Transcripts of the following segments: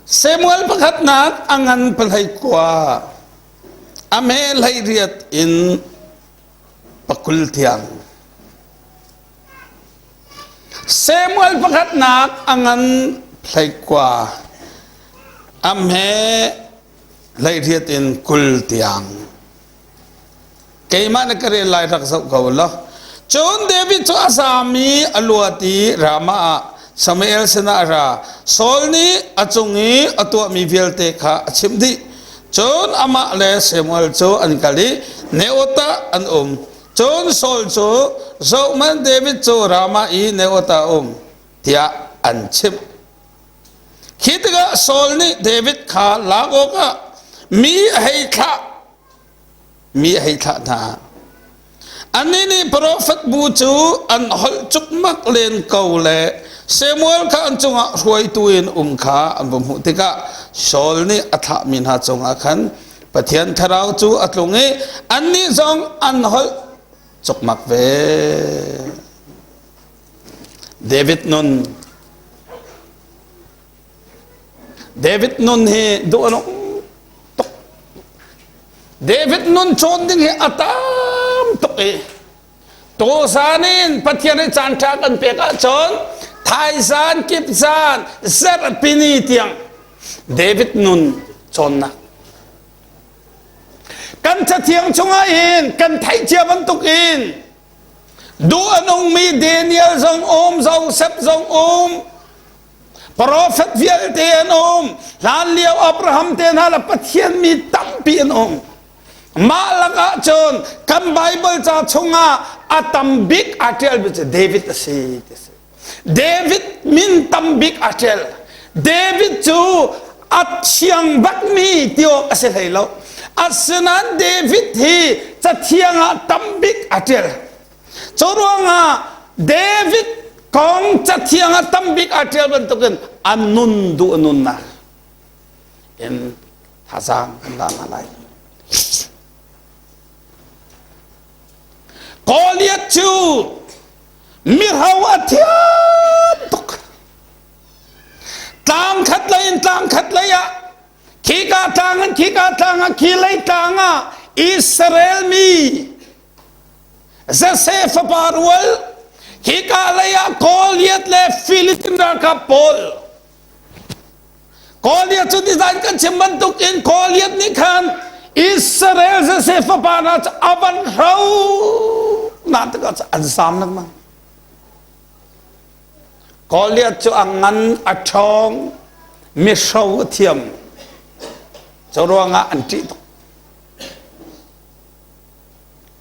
Samuel pakhatnak a ngan pahlei kua a me hlei riat in pakul tiang. Samuel pakhatnak a ngan hlei kua a hme hlei riat in 20 tiang. Keimah na ka rel lai rak zoh ko law. Cun David cu a zaam i a luat i Ramah ah Samuel sinah a ra. Saul nih a cung i a tuahmi vialte kha a chimh dih. Cun amah le Samuel cu an kal i Neoth ah an um. Cun Saul cu zohhmanh David cu Ramah i Neoth ah a um tiah an chimh. Khi tikah Saul nih David kha lak awkah mi a hei thlah mi a hei thlah hna. Annih nih profet bu cu an holh cukmak len ko le Samuel kha an cungah hruaitu in um kha an va hmuh tikah Saul nih a thlahmi hna cungah khan Pathian thlarau cu a tlung i annih zong an holh cukmak ve. David nun David nun hi duh a nung tuk. David nun cawn ding hi a tam tuk i tuzan in Pathian nih caan ṭha kan pek ahcun thaizan kip zan zarhpini tiang David nun cawnnak kan cathiang chungah hin kan theih cia bantuk in duh a nungmi Daniel zong um Joseph zong um Profet vialte an um hlan lio Abraham te hna le Pathian mi tampi an um mah lakah cun kan Bible ca chungah a tam bik aa ṭialmi cu David a si ti si David min tam bik aa ṭial David cu a thiang bakmi ti awk a si hlei lo asinain David hi cathiang ah tam bik aa ṭial Cu ruangah David kong cathiang ah tambik aa ṭial bantukin a nun duh a nunnak in thazaang kan la hna lai. Goliath cu mihro a thiam tuk. Tlang khat lei in tlang khat lei ah khika tlang in khika tlang ah khi lei tlang ah Israel mi Jesse fapa rual hika lei ah Goliath le Philistine ralkap pawl Goliath cu design kan chim bantuk in Goliath nih khan Israel Jesse fapa hna cu a van hro na tikah cu an zaam lengmang Goliath cu a ngan a ṭhawng mihro a thiam cu ruangah an ṭih tuk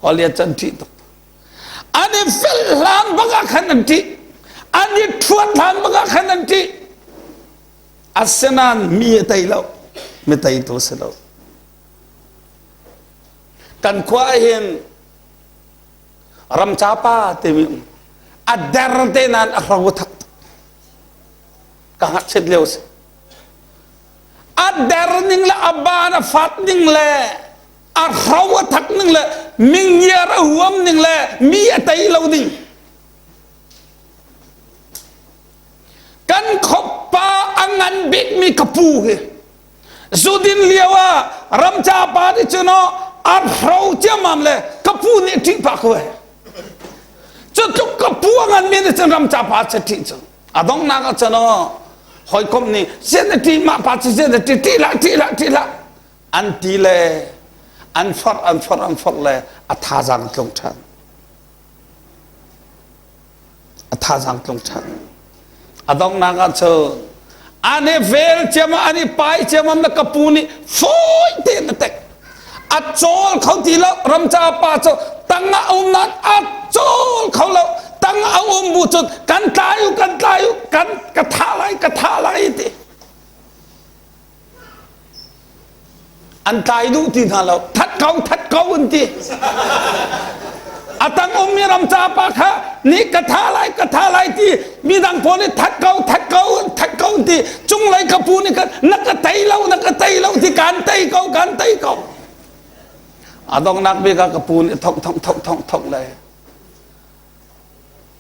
Goliath cu an ṭih tuk. An i fel hlan bak ah khan an ṭih. An i ṭhuat hlan bak ah khan an ṭih. Asinain mi a tei lo. Mi teitu si lo. Kan khua ah hin ramca pa timi um. A der te nain a hro thak tuk. Ka ngakchiat lio si. A der ning le a ban a fat ning le a hro a thak ning le mingiar a huam ning le mi a tei lo ding kan khoppa a ngan bikmi ka pu hi zudin lio ah ramca pa nih cun a hro ciammam le ka pu nih ṭih pah ko cu tluk ka pu a ngan mi nih cun ramca pa cu ṭih cu a donghnak ah cun hawikom nih sian na ṭih mah pa cu sian na ṭih ṭih lah ṭih lah ṭih lah an ti le an forh an forh an forh le a thazaang tlung ṭhan a thazaang tlung ṭhan a donghnak ah cun an i vel ciam an i pai ciamam le ka pu nih fawi tein a tek a cawl kho ti lo ramca pa cu tang ah um nan a cawl kho lo tang a um bu cun kan tlai u kan tlai u kan ka thah lai ka thah lai ti An tlai duh ti hna lo. That ko, that ko an ti. A tang ummi ram ca pa kha nih ka tha lai, ka tha lai ti midang pawl nih that ko, that ko, that ko an ti. Cunglei ka pu nih khan na ka tei lo, na ka tei lo ti kan tei ko, kan tei ko. A donghnak bik ah ka pu nih thong thong thong thong thong le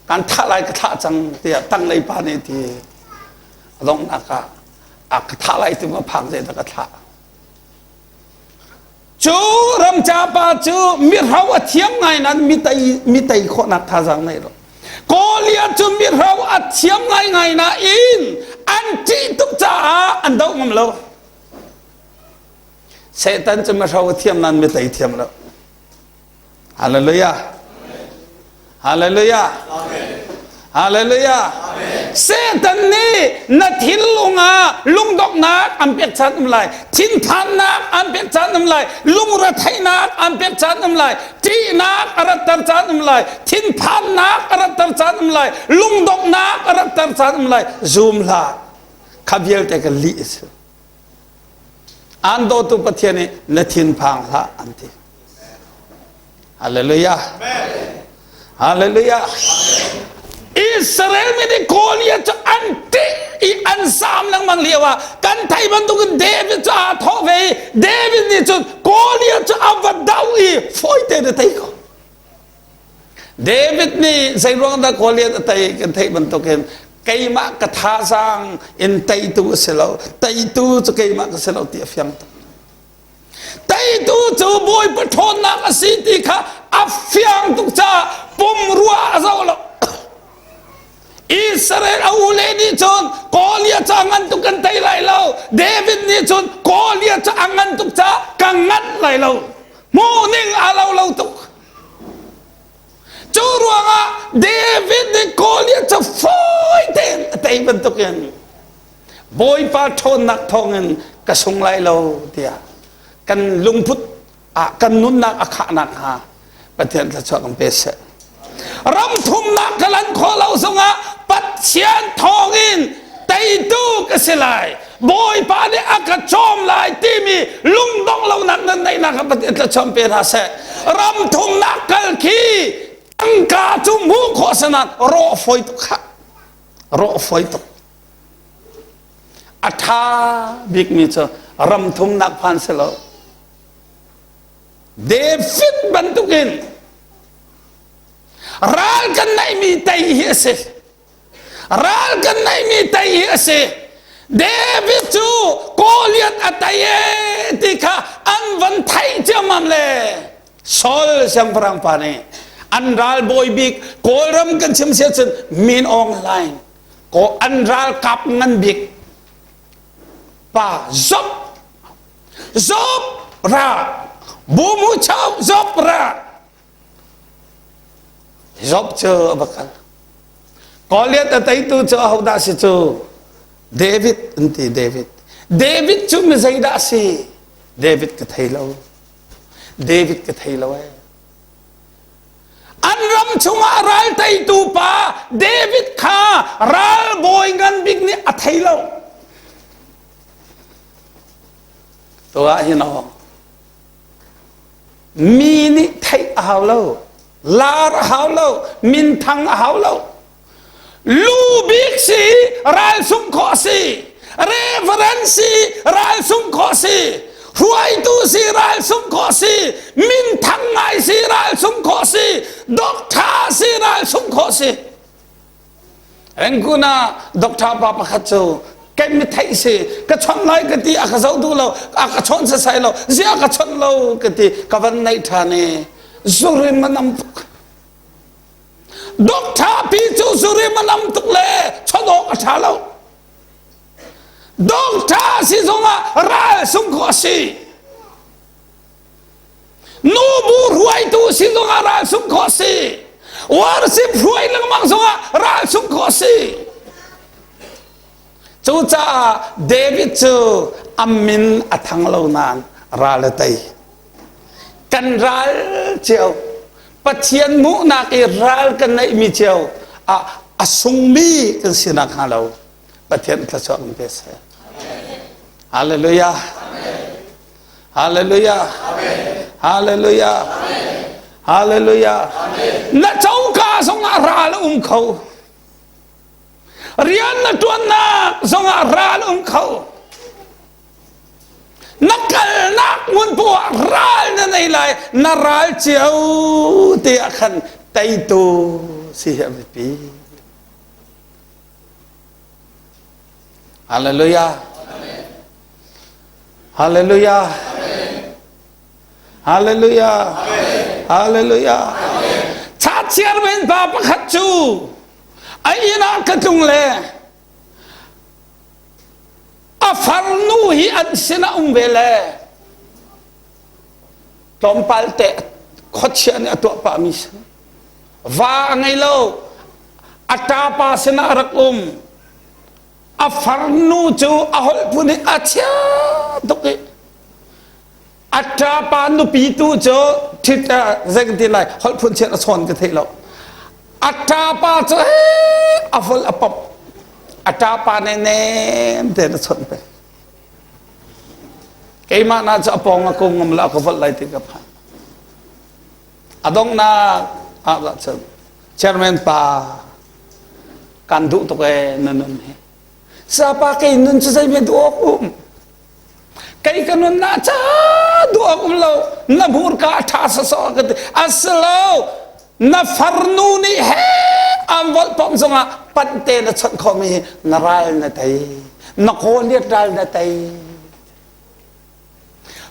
kan thah lai ka thlah cang tiah tanglei pa nih ti a donghnak ah. A ka thah lai ti ma phang zei dah ka thlah. Cu ramca pa cu mihro a thiam ngai nain mi tei mi tei khawhnak thazaang nei lo. Goliath cu mihro a thiam ngai ngai nain an ṭih tuk caah an doh ngam lo. Satan cu mihro a thiam nain mi tei thiam lo. Hallelujah. Hallelujah. Hallelujah. Satan nih na thinlung ah lungdonghnak an pek caan um lai, thinphannak an pek caan um lai, lungretheihnak an pek caan um lai, ṭihnak a ratter caan um lai, thinphannak a ratter caan um lai, lungdonghnak a ratter caan um lai. Zum hlah. Kha vialte ka lih a si. An dawtu Pathian nih na thinphang hlah an ti. Hallelujah. Hallelujah. Israel mi nih Goliath cu an ṭih i an zaam lengmang lio ah kan thei bantukin David cu aa thawh ve i David nih cun Goliath cu a va doh i fawi tein a tei ko. David nih zeiruang dah Goliath a tei kan theih bantukin keimah ka thazaang in teitu a si lo teitu cu keimah ka si lo ti a fiang tuk. Teitu cu Bawipa ṭhawnnak a si ti kha a fiang tuk caah pumrua a zoh lo. Israel a ule nih cun Goliath cu a ngan tuk kan tei lai lo. David nih cun Goliath cu a ngan tuk caah ka nganh lai lo. Hmuh ning a lo lo tuk. Cu ruangah David nih Goliath cu fawi tein a tei bantukin Bawipa ṭhawnnak thawngin ka sung lai lo tiah kan lungput ah kan nunnak a khahnak hnga Pathian thluachuah kan pe seh. Ram thumnak ka lan khawh lo zongah Pathian thawngin teitu ka si lai. Bawipa nih a ka cawm lai timi lungdong lonak nan neihnak ah Pathian thluachuah pe hna seh. Ram thumnak kal khi tangka cu hmuh khawh sanan rawh fawi tuk khah. Rawh fawi tuk. A ṭha bikmi cu ram thumnak phan si lo. David bantukin ral kan neihmi tei hi a si. Ral kan neihmi tei hi a si. David cu Goliath a tei e ti kha an van theih ciammam le Saul siangpahrang pa nih an ral bawi bik Kawlram kan chim sia cun Min Aung Hlaing ko an ralkap ngan bik pa zop zop ra bumu chau zop ra zop cu a va kal Goliath a teitu cu ahodah si cu David an ti David David cu mi zeidah si David ka thei lo David ka thei lo ee An ram chungah ral teitu pa David kha ralbawi ngan bik nih a thei lo. Tuah hin aw. Mi nih theih a hau lo, lar a hau lo, minthang a hau lo. Lu bik si ral sung khawh si, reverend si ral sung khawh si, hruaitu si ral sung khawh si, minthang ngai si ral sung khawh si, doctor si ral sung khawh si. Rangoon ah doctor pa pakhat cu kai mi theih si ka chawnh lai ka ti a ka zoh duh lo a ka chawnh sasai lo zia ka chawnh lo ka ti ka van neih ṭhan i zurim a nam tuk Doctor pi cu zurim a nam tuk le chawnh awk a ṭha lo. Doctor si zongah ral sung khawh a si. Nubu hruaitu si zongah ral sung khawh a si. Worship hruai lengmang zongah ral sung khawh a si. Cucaah David cu a min a thang lo nain ral a tei. Kan ral cio Pathian hmuhnak i ral kan neihmi cio ah a sungmi kan si nakhnga lo Pathian thluachuah kan pe seh. Hallelujah. Hallelujah. Hallelujah. Hallelujah. Na coka zongah ral a um kho. Rian na ṭuannak zongah ral um kho. Na kalnak hmun poah ah ral na nei lai. Na ral cio te ah khan teitu si hi a biapi. Hallelujah. Hallelujah. Hallelujah. Hallelujah. Chachiar men pa pakhat cu a inn ah ka tlung le a farnu hi an sinah um ve le tlawmpal te khuachia nih a tuah pahmi si va a ngei lo a ṭapa sinah a rak um a farnu cu a holh phun in a chia tuk i a ṭapa nupi tu cu ṭhit zei kan ti lai holh phun chiat a chawn ka thei lo a ṭapa cu a vol a pop a ṭapa ne nem tein a chawnh peng keimah na cu a pawng a kung ngam la ka volh lai ti ka phan a donghnak ah cun chairman pa kan duh tuk ee na nun hi sapa kei nun cu zei duh awk um kei ka nun na ca duh awk um lo na hmurka a ṭha sawsawh ka ti asilo na farnu nih he an volh pom zongah panh te na chawnh khawhmi hi na ral na tei na kawliat ral na tei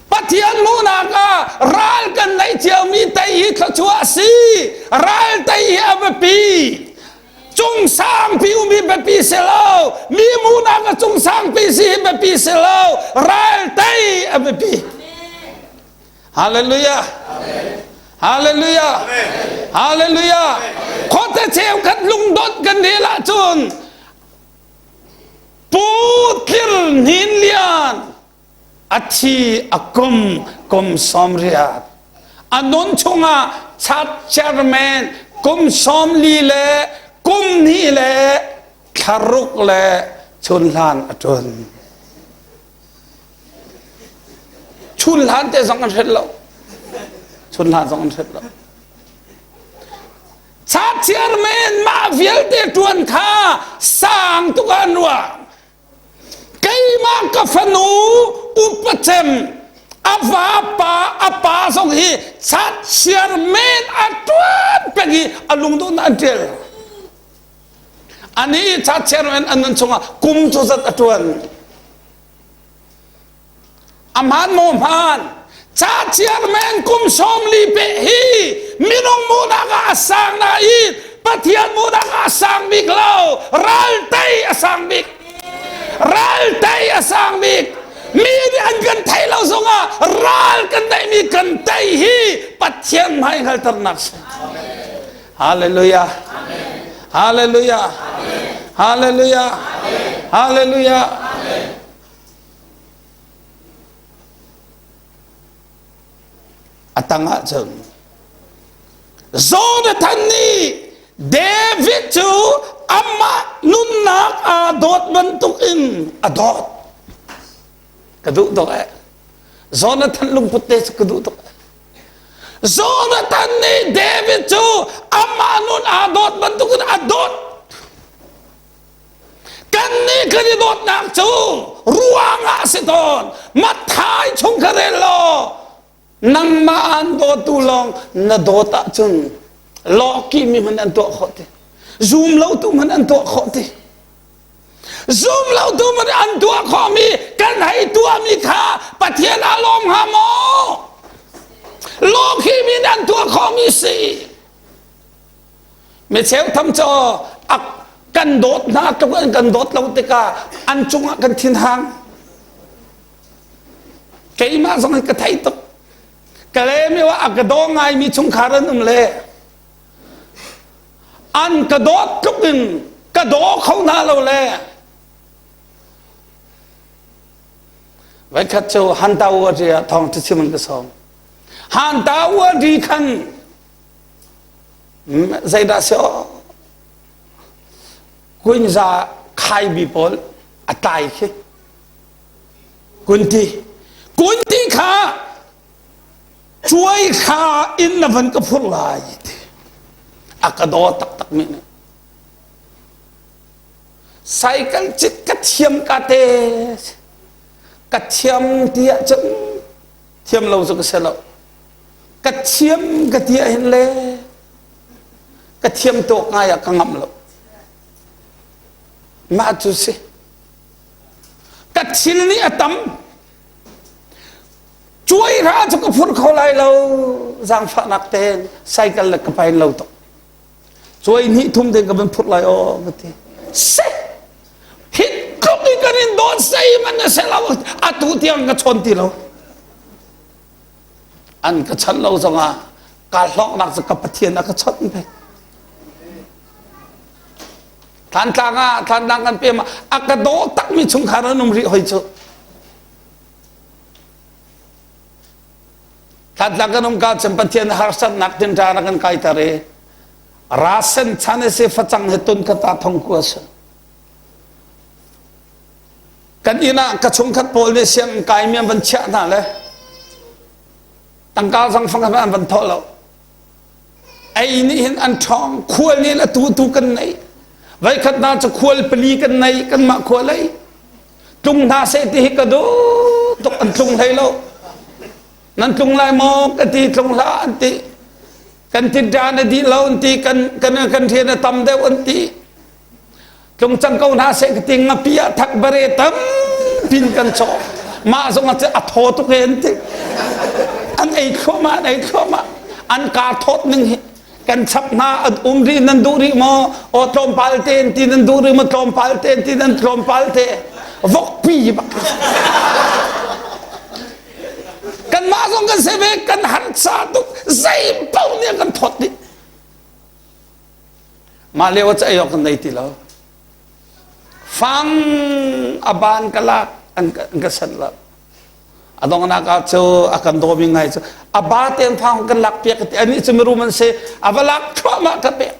Pathian hmuhnak ah ral kan neih ciomi tei hi thluachuah a si. Ral tei hi a biapi. Cung sangpi um hi biapi si lo. Mi hmuhnak a cung sangpi si hi biapi si lo. Ral tei a biapi. Hallelujah. Hallelujah. Hallelujah. Khuate cheukhat lungdot kan rel ahcun Pu Tlir Hnin Lian a thi a kum kum 80 a nun chungah chat chairman kum 40 le kum hnih le thlaruk le chunhlan a ṭun chunhlan te zong an hret lo chunhlan zong an hret lo chat chairman mah vialte ṭuan kha sang tuk ah an ruah Keimah ka fanu upacem a vapa a pa zong hi chatchiar men a tuan peng i a lungduhnak an ṭial. Ani chatchiar men an nun chungah kum cu zat a ṭuan. A hmaan maw hmaan? Ca chairman kum 40 pe hi minung munak ah a sang nain Pathian munak ah a sang bik lo. Ral tei a sang bik. Ral tei a sang bik. Mi nih an kan thei lo zongah ral kan neihmi kan tei hi Pathian hmai hngalternak si. Hallelujah. Hallelujah. Hallelujah. Hallelujah. A tang ahcun Jonathan nih David cu amah nunnak aa dawt bantuk in a dawt. Ka duh tuk eh. Jonathan lungput te cu ka duh tuk. Jonathan nih David cu amah nun aa dawt bantuk in a dawt. Kannih kan i dawtnak cu ruangah a si tawn. Matthai chung kha rel law nangmah an dawtu lawng na dawt ahcun lawki mi hmanh an tuah khawh ti. Zum lo tu hmanh an tuah khawh ti. Zum lo tu hmanh an tuah khawhmi kan hei tuahmi kha Pathian aa lawm hnga maw? Lawki mi nih an tuah khawhmi si. Mi cheu tham cu a kan dawt hna tluk in kan dawt lo tikah an cungah kan thinhang. Keimah zong hi ka thei tuk. Ka le mi a ka daw ngaimi chungkhar an um le an ka dawt tluk in ka daw kho hna lo le Voikhat cu Hanta Uari ah thawng chim an ka sawm. Hanta Uari khan Zeidah si aw Kunza khaibi pawl a tlai khi. Kunti. Kunti kha cuai kha in na van ka phurh lai ti. A ka daw taktak mi nih. Cycle cit ka thiam ka te. Ka thiam ti ahcun thiam lo cu ka si lo. Ka thiam ka ti ahhin le ka thiam tawk ngai ah ka ngamh lo. Mah cu si. Ka thil nih a tam. Cuai ra cu ka phur kho lai lo zaangfahnak tein cycle le ka pain lo tuk. Cuai hnih thum te ka van phurh lai aw ka ti. Se hi tluk in kan in dawn sei man na se lo atu tiang ka chawn ti lo. An ka chanh lo zongah ka hlawknak cu ka Pathian a ka chawnh pek. Thlantlang ah thlantlang kan pem a ka daw takmi chungkhar an um rih hoi cu. Thlantlang kan um ka cun Pathian harsatnak tinṭan a kan kaiter i rasen chan a si facang he tun kha ta thong ku a si. Kan inn ah ka chungkhat pawl nih sianginn kaimi an van chiah hna le tangka zong fang an van thawh lo. Ei nih hin an ṭhawng, khual nih atu tu kan nei. Voikhat hna cu khual pali kan nei, kanmah khual ei. Tlung hna seh ti hi ka duh tuk an tlung hlei lo. Nan tlung lai maw ka ti tlung hlah an ti. Kan tinṭan a dih lo an ti, kan kan kan rian a tam deuh an ti. Tlung cang ko hna seh ka ti ngapi ah thak bare tam pin kan cawh. Mah zong ah a thaw tuk he an ti. An ei thluahmah an ei thluahmah. An kaa thawt ning hi kan chap hna an um rih nan duh rih maw aw tlawmpal te an ti nan duh rih maw tlawmpal te an ti nan tlawmpal te vokpi bak kanmah zong kan se ve kan harsa tuk zei paoh nih kan thawt dih Mah lio ah ei awk kan nei ti lo. Fang a ban ka lak an ka sanh lo. A donghnak ah cu a kan dawmi ngai cu a ba ten fang kan lak piak ti ani cu mirum an si a va lak thluahmah ka pek.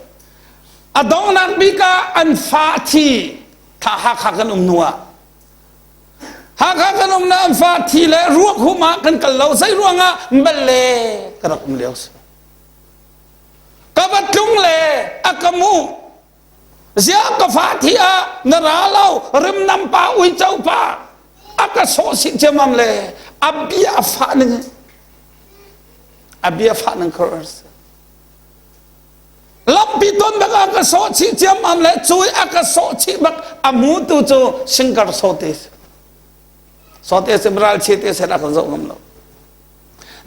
A donghnak bik ah an fa thi tha Hakha kan um hnu ah Hakha kan um na an fa thi le ruak hum ah kan kal lo zei ruangah melle ka rak um lio si. Ka va tlung le a ka mu. Ziah ka fa thi ah na ra lo rimnam pa uico pa a ka sawh sih ciammam le a bia a fah ning a bia fah ning kha lampi ton bak a ka sawh chih ciammam le cui a ka sawh chih bak a mu tu cu singkar sawte sawte simral che te sen a kan zoh ngam lo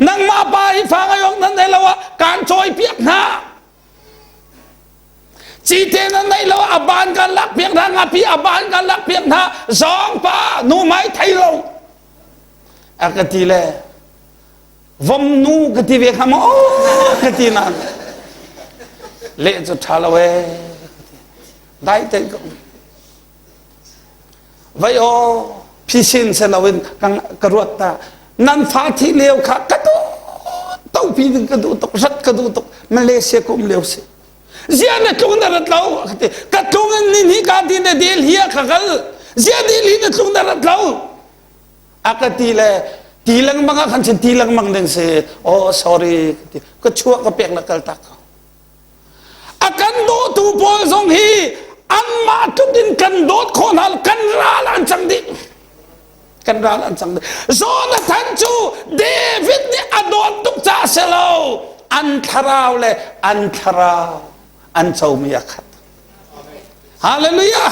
Nangmah pa hi fa ngai awk nan nei lo ah kaan cawi piak hna. Cite nan nei lo ah a ban kan lak piak hna ngapi a ban kan lak piak hna zawng pa nu mai thei lo. A ka ti le vom nu ka ti ve kha maw ka ti nan leh cu ṭha lo ee dai te ka um Vai aw phisin se loin ka ruat ta nan fa thi lio kha ka duh topi ding ka duh tuk rat ka duh tuk Malaysia ka um lio si zia na tlung na rat lo ka ti ka tlung in ni ni ka ti na Delhi ah ka kal zia Delhi na tlung na rat lo a ka ti le ti lengmang ah khan cun ti lengmang ding si oh sorry ka ti ka chuah ka pek la kal tak ko A kan dawtu pawl zong hi anmah tluk in kan dawt khawh hna kan ral an cang dih. Kan ral an cang dih. Jonathan cu David nih a dawt tuk caah si lo an thlarau le an thlarau an comi a khat. Hallelujah!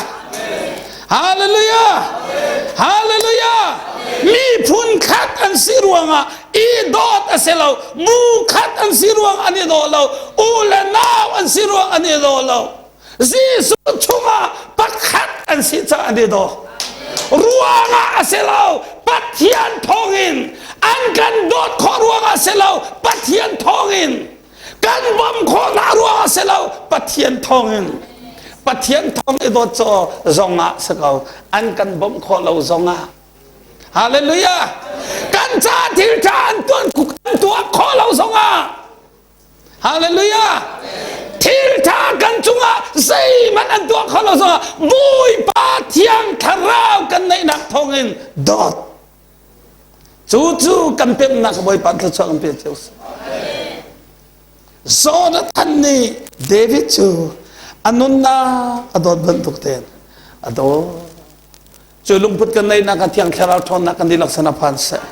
Hallelujah! Hallelujah! Miphun khat an si ruangah i dawt a si lo. Bu khat an si ruang an i daw lo. U le nau an si ruang an i daw lo. Jesuh chungah pakhat an si caah an i daw. Ruangah a si lo. Pathian thawngin an kan dawt khawh ruangah a si lo. Pathian thawngin kan bawmh khawh hna ruang a si lo Pathian thawngin Pathian thawng i dawt caw zongah si ko an kan bawmh khawh lo zongah Hallelujah kan ca thil tha an tuan an tuah khawh lo zongah Hallelujah thil tha kan cungah zeihmanh an tuah khawh lo zongah Bawipa thiang thlarau kan neihnak thawngin dawt Cu cu kan pemnak Bawipa thluachuah kan pe cio seh. Jonathan nih David cu a nunnak a dawt bantuk tein a dawt. Cu lungput kan neihnak a thiang thlarau ṭhawnnak kan dihlak sana phan seh.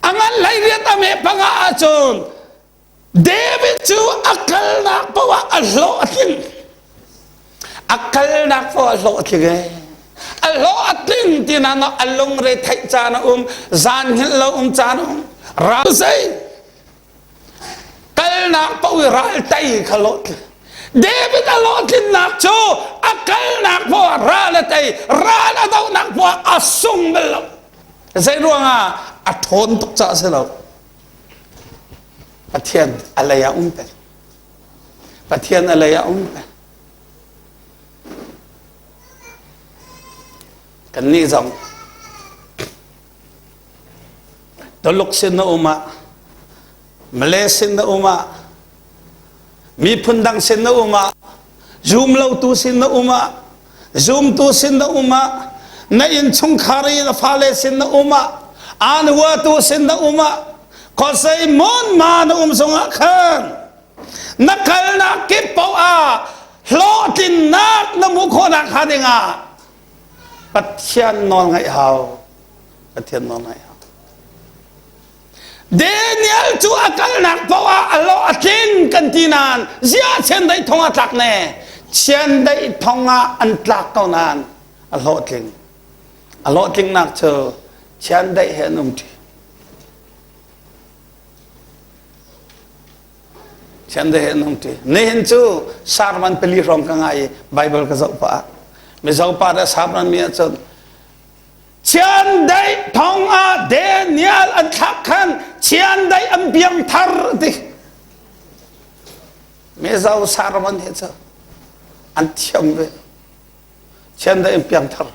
A ngan hlei riat a me panga ahcun David cu a kalnak paoh ah a hlawh a tling. A kalnak paoh ah hlawh a tling ee. A hlawh a tling ti na a lungre theih caan a um, zan hngilh lo um caan a um. Ral zei kalnak paoh i ral tei kha hlawhtling. David a hlawhtlinnak cu a kalnak paoh ah ral a tei, ral a dohnak paoh ah a sung bal lo. Zei ruangah a ṭhawn tuk caah a si lo. Pathian a lei ah um peng. Pathian a lei ah um peng. Kannih zong Tuluk sin na um ah, Malay sin na um ah, miphun dang sin na um ah, zumlotu sin na um ah, zumtu sin na um ah, na innchungkhar i na fale sin na um ah, aan huatu sin na um ah, khuasei mon ma na um zongah khan na kalnak kip paoh ah hlawhtlinnak na hmuh khawhnak hnga dingah Pathian nawl ngaih hau. Pathian nawl ngaih hau. Daniel cu a kalnak paoh ah a lawh a tling kan ti nain ziah chiandeih thong ah tlak ne chiandeih thong ah an tlak ko nain a hlawhtling a hlawhtlingnak cu chiandeih he an um ṭi Chiandeih he an um ṭi. Nihin cu sarman pali hrawng ka ngai i Bible ka zoh pah ah Mizo pa le sarman mi ahcun chiandeih thong ah Daniel an thlak khan chiandeih an biang thar ti. Mizo sarman he cu an thiam ve. Chiandeih an piang thar.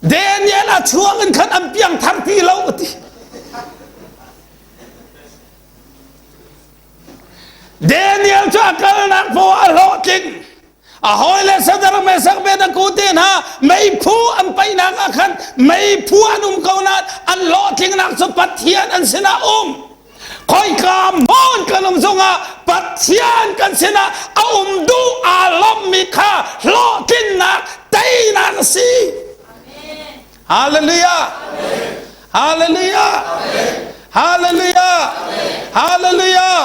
Daniel a chuak in khan an piangthar ti lo ti. Daniel cu a kalnak paoh a hlawhtling. A hawile Sadar Mesak Bedaku te hna meiphu an paihnak ah khan meiphu an um ko nain an hlawhtlingnak cu Pathian an sinah um. Khoika hmun kan um zongah Pathian kan sinah a um duh aa lawmhmi kha hlawhtlinnak teinak a si. Hallelujah. Hallelujah. Hallelujah. Hallelujah.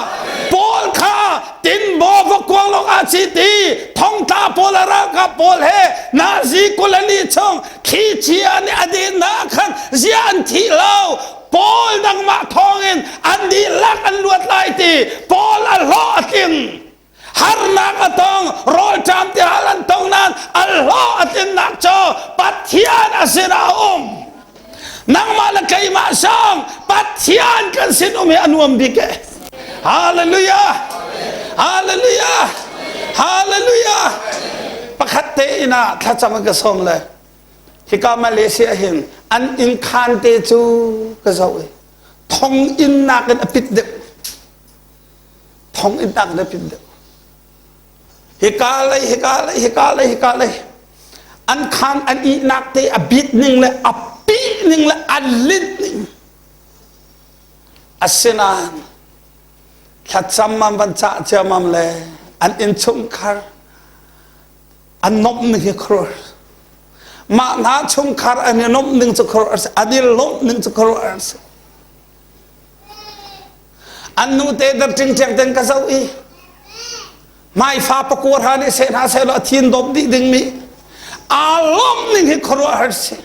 Paul kha tinbaw va kuang lawng ah si ti thongtla pawl a ralkap pawl he Nazi kulali chung thli chia nih a din hna khan zia an thi lo Paul nangmah thawngin an dihlak an luat lai ti Paul a hlawh a tling harnak a tong rawlṭam tihal an tong nain a hlawh a tlinnak cu Pathian a sinah a um nangmah le keimah zong Pathian kan sin um hi a nuam bik e Hallelujah Hallelujah Hallelujah pakhat te inn ah thlacam ka sawm le Hika Malaysia hin an innkhaan te cu ka zoh i thonginn nakin a pit deuh. Thonginn nakin a pit deuh. Hika lei, hika lei, hika lei, hika lei. An khaan an ihnak te a bit ning le a pih ning le a linh ning. Asinain thlacam am van cah ciamam le an innchungkhar an nomh ning hi khuaruahhar mah hna chungkhar an i nomh ning cu khuaruahhar si an i lawmh ning cu khuaruahhar si an nu te dar ṭingṭiang ten ka zoh i hmaifa pakua hra nih seh hna seh law a thin dawp dih dingmi aa lawmh ning hi khuaruahhar si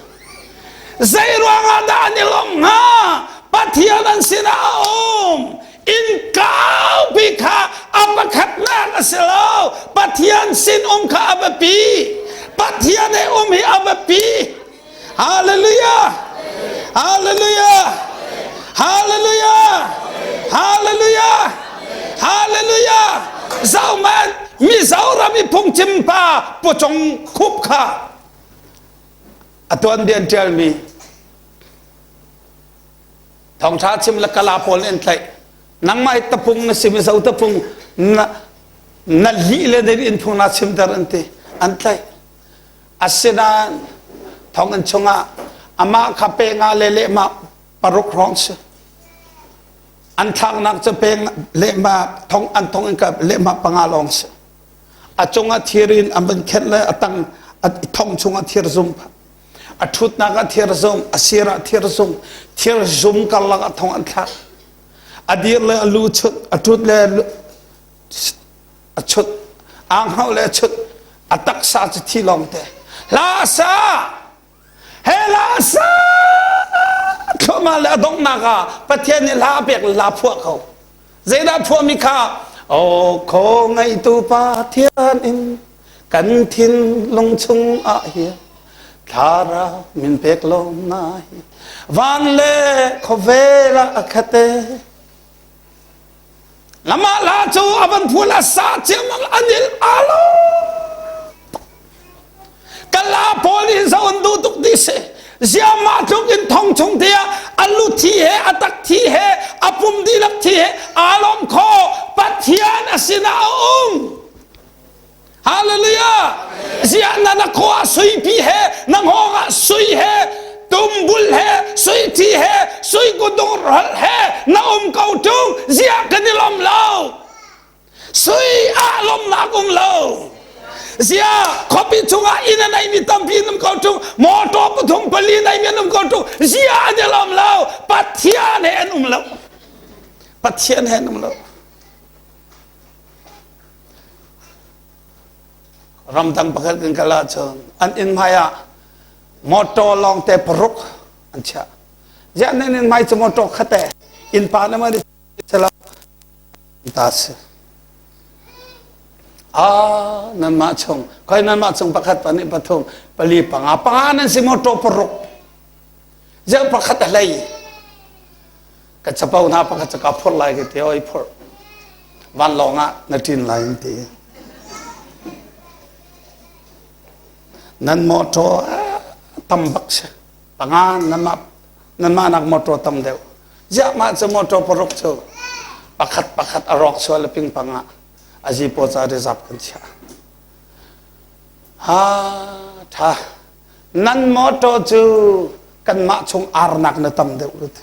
zei ruangah dah an i lawmh hnga Pathian an sinah a um inn kaupi kha a pakhatnak a si lo Pathian sin um kha a biapi Pathian he um hi a biapi Hallelujah Hallelujah Hallelujah Hallelujah Hallelujah Zohman Mizoram i phungchim pa pawcong khup kha a tuanbia an ṭialmi Thawngṭha chim le kala pawl nih an tlaih. Nangmah hi tapung na si mizo tapung na na lih le na inn phung na chimter an ti. An tlaih. Asinain thonginn chungah amah kha pe nga le lehmah paruk hrawng si. An thlaknak cu pe lehmah thong an thonginn ka lehmah panga lawng si. A cungah thir in an van khenh le a tang a thong chungah thir zum a ṭhutnak ah thirzung a sir ah thirzung thirzum karlak ah thong an thlak a dir le a lu chut a ṭut le a chut aa hngauh le a chut. A taksa cu thi lawng te. Hla sa! He hla sa! Thluahmah le a donghnak ah Pathian nih hla a pek hla phuah ko. Zeidah phuahmi kha? Aw kho ngeitu Pathian in kan thinlung chung ah hin thlarau min pek lawm na hi van le khuavel ah a khate lama la cu a van phul a sa ciamang anil alo kala pawl nih zo an duh tuk ti si ziama tluk in thong chung te ah a lu thi he a tak thi he a pum dihlak thi he aa lawm kho pathian a sinah a um Hallelujah! Ziah na na khua suipi he na hngawng ah sui he tumbul he sui thi he sui kudung ral he na um ko tung ziah kan i lom lo sui ah lomnak um lo ziah khuapi chungah inn a neimi tampi an um ko tung motor pathum pali neimi an um ko tung ziah an i lom lo Pathian he an um lo Pathian he an um lo Ramdang pakhat kan kal ahcun an inn hmai ah motor lawngte paruk an chiah. Ziah nan inn hmai cu motor khate innpa na man sela ta si. Ah nanmah chung khoi nanmah chung pakhat pahnih pathum pali panga panga nan si motor paruk. Ziah pakhat a hlei. Ka capo hna pakhat cu ka phurh lai ka ti oi phurh vanlawng ah na ṭin lai an ti nan motor tam bak si panga nanmah nanmah nak motor tam deuh ziah mah cu motor paruk cu pakhat pakhat a rawk sual a ping panga azi paw ca reserve kan chiah ha tha nan motor cu kanmah chung arnak na tam deuh lut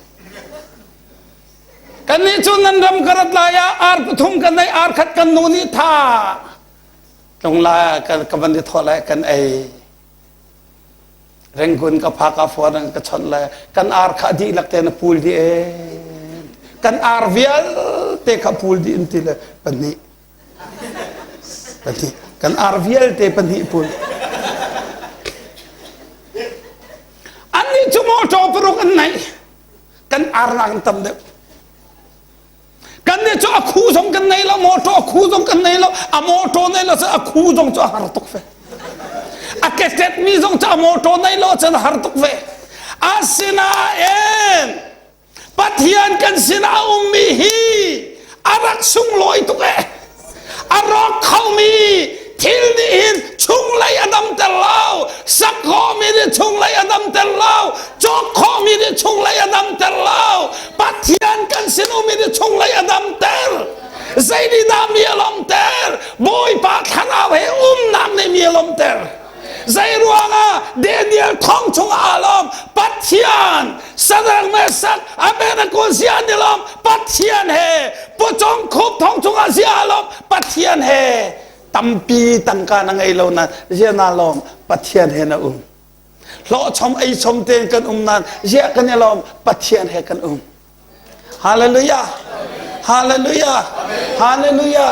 kannih cu nan ram ka rat lai ah ar pathum kan ei ar khat kan nu nih tha tlung lai kan ka van i thawh lai kan ei Rangoon ka phak a fuan an ka chawnh lai kan ar kha dihlak te na pul dih e kan ar vialte kha pul dih in ti le pahnih pahnih kan ar vialte pahnih pul annih cu motor paruk an nei kan ar nak an tam deuh kan nih cu a khu zong kan nei lo motor a khu zong kan nei lo a motor nei lo a khu zong cu a har tuk ve a ketet mi zong cu a motor nei lo cun a har tuk ve asinain Pathian kan sinah a ummi hi a rak sunglawi tuk e. A rawk khomi thil nih hin chunglei a damter lo. Sak khawhmi nih chunglei a damter lo. Cawk khawhmi nih chunglei a damter lo. Pathian kan sin ummi nih chunglei a damter. Zei dah mi a lawmter? Bawipa thlarau he umnak nih mi a lawmter. Zei ruangah Daniel thong chungah aa lawm Pathian Sadrach Meshach Abednego zia an i lawm Pathian he pawcawm khup thong chungah zia aa lawm Pathian he tampi tangka na ngei lo na zia naa lawm Pathian he na um hlawhchom ei chom tein kan um nan zia kan i lawm Pathian he kan um Hallelujah. Hallelujah. Hallelujah.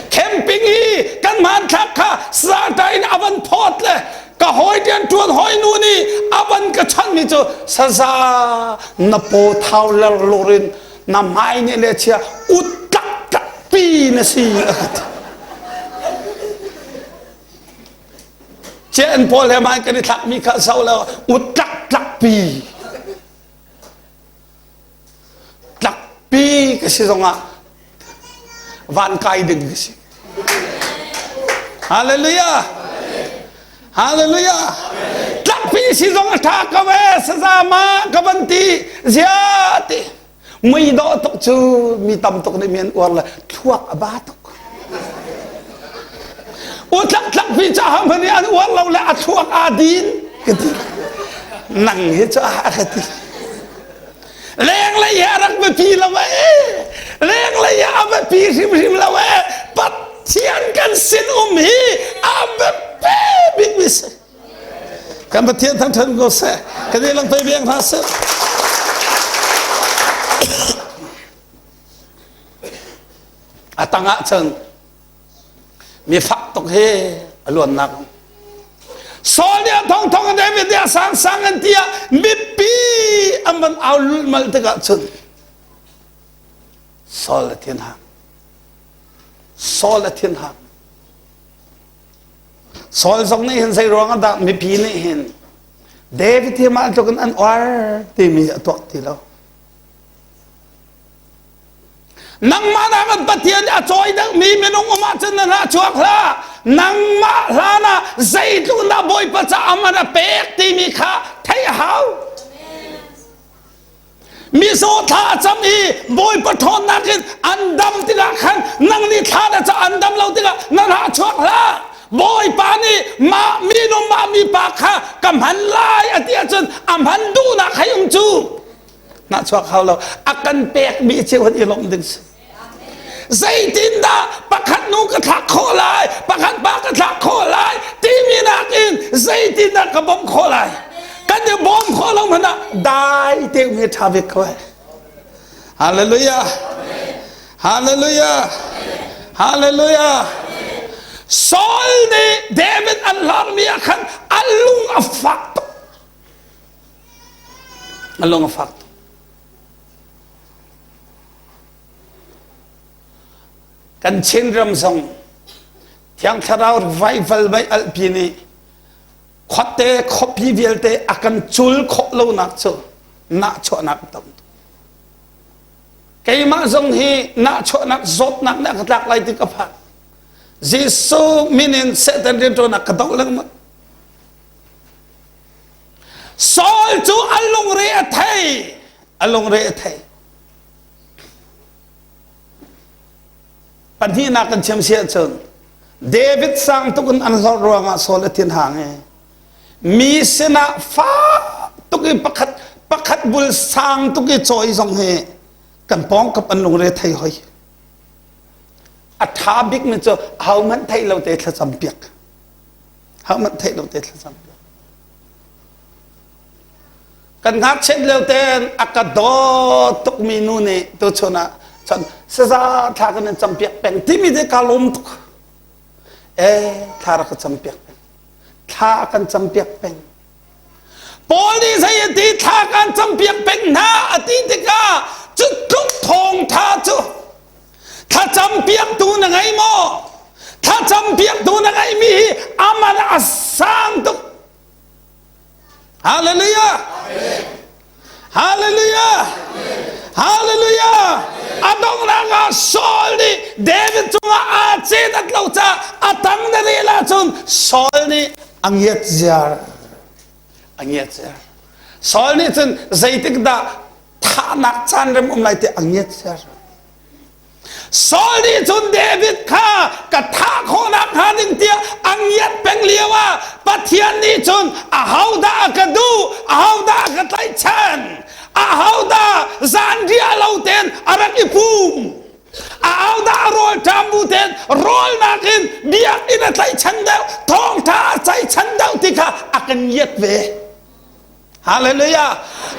Camping i kan hmanthlak kha Sata in avan phawt le ka hawi tian tuan hawi nu nih avan ka chanh mi cu saza na paw thau ler lurin na hmai nih le chia ut tak tak pi na si Chen pawl he mai kan i thlak mi kha so lo ut tak tak pi Tlakpi ka si zongah van kai ding ka si. Hallelujah. Hallelujah. Tlakpi si zong a ṭha ko e saza ma ka van ti zia ti. Mui dawh tuk cu mi tam tuk nih mi an uar le thluak a ba tuk. U tlak tlak pi ca hang nih an uar lo le a thluak aa din ka ti. Nang hi cu a ka ti. Lenglei hi a rak biapi lo ee. Lenglei hi a biapi hrimhrim lo ee. Pathian kan sin um hi a biapi bikmi si. Kan Pathian thangṭhat ko seh. Kan i lang pei biang hna seh. A tang ah cun mi fak tuk hi. A luannak um. Saul nih a thongthong in David nih a sangsang in tiah mipi an van au lulhmalh tikah cun Saul a thinhang. Saul a thinhang. Saul zong nih hin zei ruang ah dah mipi nih hin David hi mah tluk in an uar timi a tuak ti lo. Nangmah nakin Pathian a cawi deuhmi minung um ahcun na hna chuak hlah. Nangmah hlan ah zeitluk dah Bawipa caah man a pek timi kha theih a hau. Mizaw thla a cam i Bawipa ṭhawnnak in an dam tikah khan nang nih thla na ca an dam lo tikah na hna chuak hlah. Bawipa nih mah minung mah mipa kha ka hman lai a ti ahcun a hman duhnak hei um cu. Nahchuak hau lo. A kan pekmi cio han i lawmh ding si. Zeitindah pakhat nu ka thlak khawh lai, pakhat pa ka thlak khawh lai timi nakin zeitindah ka bawmh khawh lai. Kan i bawm khawh lo hmanh ah dai te um hi ṭha bik ko ai. Hallelujah. Hallelujah. Hallelujah. Saul nih David an hlarmi ah khan a lung a fak tuk. A lung a fak tuk. Kan Chinram zong Thiang Thlarau revival mei alpi nih khuate khuapi vialte a kan cul khawh lonak cu nahchuahnak a tam tuk. Keimah zong hi nahchuahnak zawtnak nih a ka tlak lai ti ka phan. Jesuh min in Satan rianṭuannak ka doh lengmang. Saul cu a lungre a thei. A lungre a thei. Pahnihnak kan chim si ahcun David sang tuk in an hlorh ruangah Saul a thin hang i mi sinah fak tuk i pakhat pakhat bul sang tuk i cawi zong hi kan pawngkap an lungre thei hoi. A ṭha bikmi cu ahohmanh theih lo te thlacam piak. Ahohmanh theih lo te thlacam piak. Kan ngakchiat lio tein a ka dawt tukmi nu nih tuchun ah cun saza thla kan in campiak peng timi te ka lawm tuk. Eh thla rak ka campiak peng. Thla kan campiak peng. Paul nih zei a ti thla kan campiak peng hna a ti tikah cu tluk thawngtha cu thlacam piaktu na ngei maw? Thlacam piaktu na ngeihmi hi aman a sang tuk. Hallelujah! Hallelujah! Hallelujah! A donghnak ah Saul nih David cungah aa cet at lo caah a tang na rel ahcun Saul nih a ngiat ziar. A ngiat ziar. Saul nih cun zeitik dah thahnak caan rem um lai ti a ngiat ziar. Saul nih cun David kha ka thah khawhnak hnga ding tiah a ngiat peng lio ah Pathian nih cun ahodah a ka duh ahodah a ka tlaihchan ahodah zanriah lo tein a rak i pum ahodah a rawl ṭam bu tein rawlnak in biakinn a tlaihchan deuh thawngṭha a tlaihchan deuh ti kha a kan ngiat ve. Hallelujah.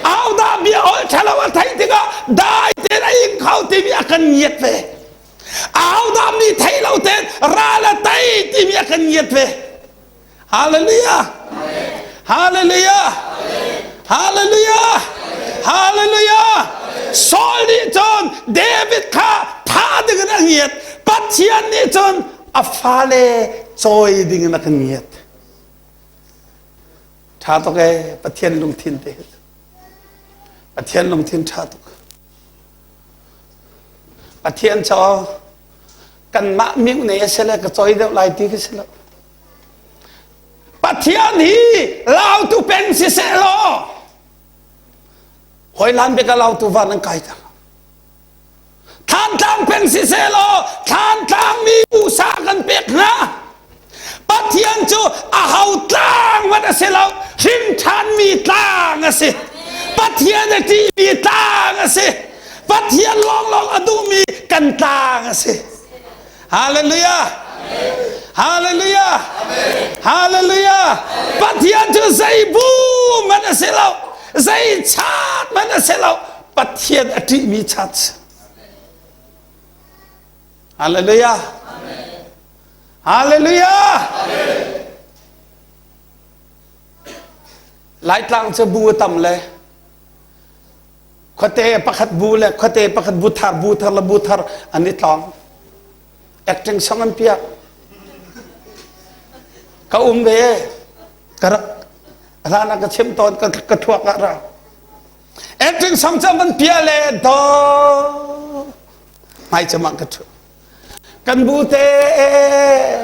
Ahodah bia ol ṭhalo a theih tikah dai tein a ing kho timi a kan ngiat ve. Ahodah mi thei lo tein ral a tei timi a kan ngiat ve. Hallelujah. Hallelujah. Hallelujah. Hallelujah. Saul nih cun David kha tha ding in a ngiat. Pathian nih cun a fale cawi ding in a kan ngiat. Ṭha tuk ee Pathian lungthin te hi. Pathian lungthin ṭha tuk. Pathian caw kanmah miu ne a si le ka cawi deuh lai ti ka si lo. Pathian hi lautu peng si seh law hawilan bik a lautu van an kai ter. Thlantlang peng siseh law thlantlang mi usa kan pek hna. Pathian cu aho tlang hmanh a si lo, hrimṭhanmi tlang a si. Pathian a ṭihmi tlang a si. Pathian lawnglawng a duhmi kan tlang a si. Hallelujah. Hallelujah. Hallelujah. Pathian cu zei bu hmanh a si lo, zei chat hmanh a si lo. Pathian a ṭihmi chat. Hallelujah. Hallelujah! Laitlang cu bu a tam le khuate pakhat bu le khuate pakhat bu thar bu thar le bu thar an i tlawng. Acting song an piak. Ka um ve. Ka rak hlan ah ka chim tawn ka ka thuak ah ra. Acting song cu an pia le do hmai cam ah ka thu. Kan bu te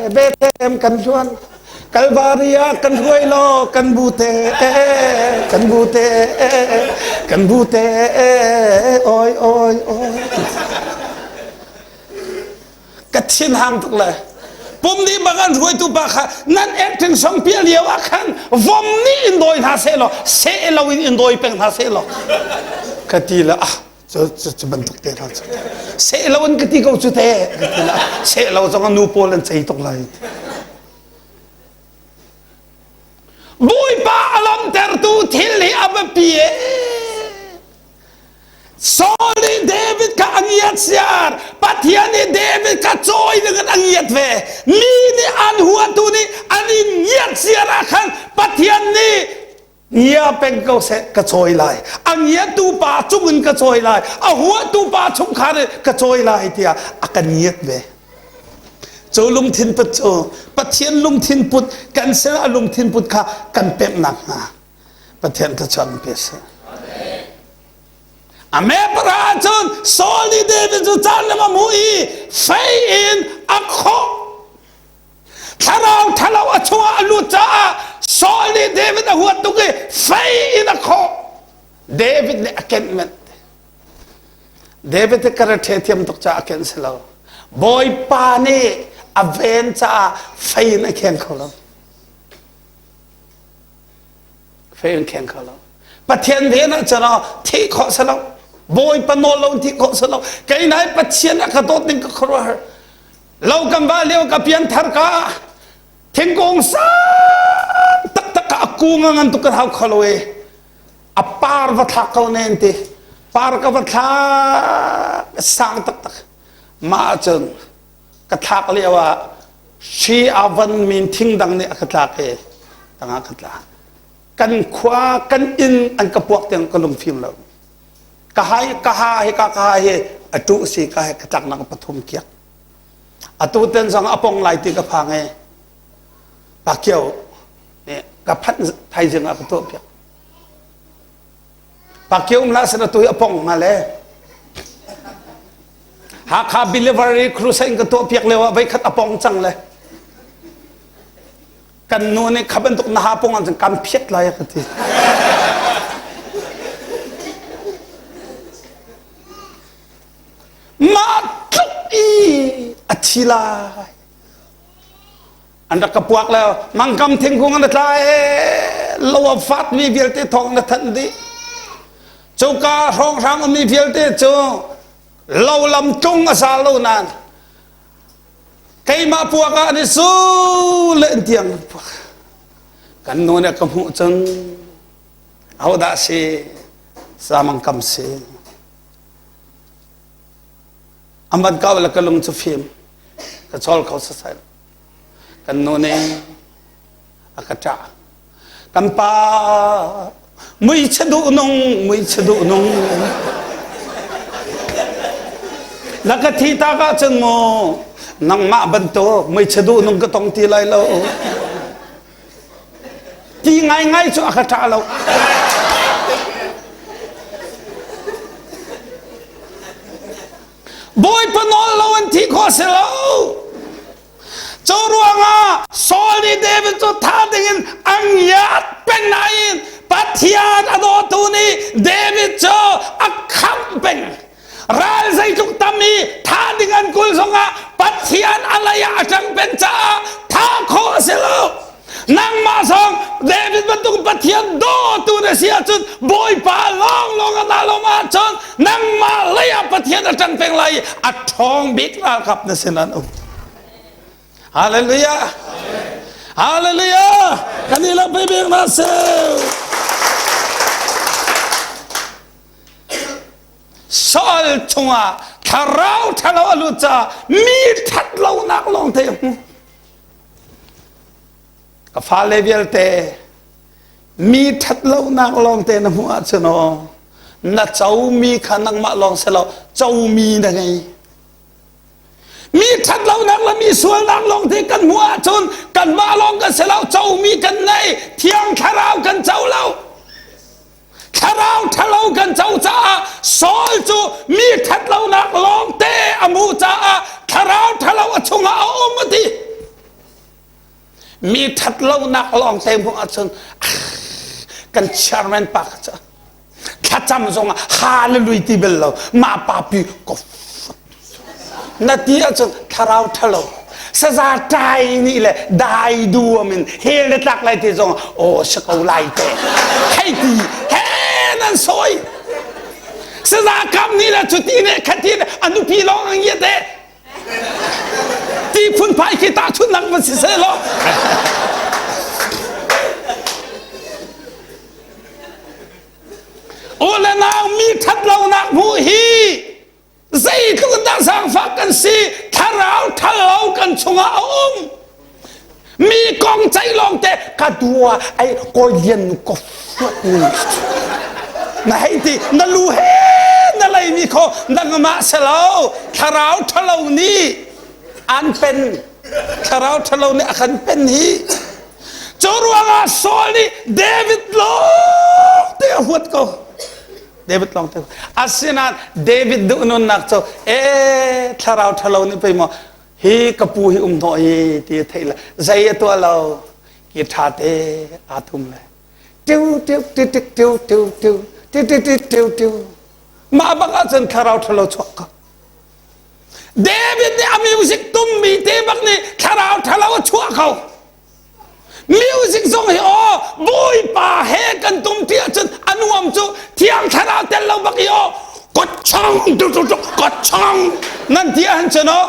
Bethlehem kan hluan Kalvari ah kan hruai law kan bu te kan bu te kan bu te oi oi oi ka thin hang tuk le pum nih bang an hruaitu pa kha nan acting song pia lio ah khan vom nih in dawi hna seh law seh lo in in dawi peng hna seh law ka ti le ah cu cu bantuk te hna cu seh lo in ka ti ko cu te ka ti la seh lo zong nu pawl an cei tuk lai Bawipa a lawmtertu thil hi a biapi e Saul nih David kha a ngiat siar Pathian nih David kha cawi ding in a ngiat ve mi nih an huatu nih an in ngiat siar ah khan Pathian nih Ngia peng ko seh ka cawi lai. A ngiatu pa cung in ka cawi lai. A huatu pa chungkhar in ka cawi lai tiah a kan ngiat ve. Cu lungthin put cu Pathian lungthin put kan sin a lungthin put kha kan pemh nakhnga Pathian thluachuah in pe seh. A mepara ahcun Saul nih David cu caan lam a hmuh i fei in a khawh Thlarau ṭhalo a chungah a lut caah Saul nih David a huat tuk i fei in a khawh. David nih a kenh manh. David hi karate thiam tuk caah a kenh si lo. Bawipa nih a ven caah fei in a kheng kho lo. Fei in kheng kho lo. Pathian ven ah cun thih khawh si lo. Bawipa nawl lo in thih khawh si lo. Kei nai Pathian a ka dawt ning ka khuaruahhar. Lo kan va lio ka pianthar ka thingkung sang taktak ka a kung a ngan tuk ka hau kho lo i a par va thlak ko ne an ti par ka va thlak sang taktak mah ahcun ka thlak lio ah hri a van min thing dang nih a ka tlak i tangah ka tla kan khua kan inn an ka puak tiang ka lungfim lo ka hai ka ha hi ka ka ha hi a tu si ka he ka tlaknak pathum kiak atu ten zong a pong lai ti ka phang e pakio nih ka phanh thaizing ah ka tuah piak pakio um la sen atu hi a pong nga le Hakha Believer crusade ka tuah piak lio ah veikhat a pong cang le Kan nu nih kha bantuk na ha pung ahcun kan phiat lai a ka ti. Mah tluk i a thi lai. An rak ka puak le mangkam thingkung an tla e lo a fat mi vialte thawng na thanh dih. Cuka hrawnghrang ummi vialte cu lo lam tlung a sa lo nain Keimah puak ah an i su len tiang an puak. Kan nu nih ka hmuh cun ahodah si samang kam si. Amban kau le ka lung cu fim ka chawl kho sasai. Kan nu nih a ka ṭah. Kan pa muichia duh nung muichia duh nung na ka thi tak ahcun mu nangmah bantuk muichia duh nung ka tong ti lai lo ti ngaingai cu a ka ṭah lo Bawipa nawl lo an thi khawh si lo Cu ruangah Saul nih David cu thah dingin a ngiat peng nain Pathian a dawtu nih David cu a khamh peng. Ral zeitluk tam i thah ding an kul zongah Pathian a lei ah a ṭang peng caah thah khawh a si lo. Nangmah zong David bantuk Pathian dawtu na si ahcun Bawipa lawnglawng a na lawm ahcun nangmah lei ah Pathian a ṭang peng lai i a ṭhawng bik ralkap na sin an um. Hallelujah. Hallelujah. Kan i lampi bik na si. Saul chungah thlarau ṭhalo a lut caah mi ṭhat lonak lawng te hmu. Ka fale vialte mi ṭhatlonak lawngte na hmuh ahcun aw na comi kha nangmah lawng si lo comi na ngei. Mi ṭhatlonak le mi sualnak lawngte kan hmuh ahcun kanmah lawng kan si lo comi kan ngei thiang thlarau kan co lo. Thlarau ṭhalo kan co caah Saul cu mi ṭhatlonak lawngte a hmuh caah thlarau ṭhalo a chungah a um a ti. Mi ṭhatlonak lawngte hmuh ahcun kan chairman pa kha cu thlacam zongah hallelujah ti bel lo mah pa pi ko na ti ahcun thlarau ṭhalo saza ṭai nih le dai duam in hel na tlak lai ti zong aw si ko lai te hei ti he nan sawi saza kam nih le cuti ne khati ne a nupi lawng ang ye te ti phunphai khi tahchunhnak van si seh law u le nau mi ṭhatlonak hmuh hi zeitluk in dah zaangfak kan si thlarau ṭhalo kan chungah a um mi kong ceih lawng te ka dua ai kawi lian nu ko fuat nu na hei ti na lu he na lei mi kho nangmah selo thlarau ṭhalo nih an pen thlarau ṭhalo nih a kan pen hi cu ruangah Saul nih David lawng te a huat ko David lawng te asinain David duh nunnak cu e thlarau ṭhalo nih pei maw hi ka pu hi um hnawh hi ti a theih le zei a tuah lo ki ṭha te aa thum le tiu tiu ti tik tiu tiu tiu ti ti ti tiu tiu mah bak ahcun thlarau ṭhalo chuak ko David nih a music tummi te bak nih thlarau ṭhalo a chuah ko Music zong hi aw Bawipa he kan tum ti ahcun a nuam cu thiang thlarau tel lo bak i aw kotchong tu tu tu kotchong nan ti ahhin cun aw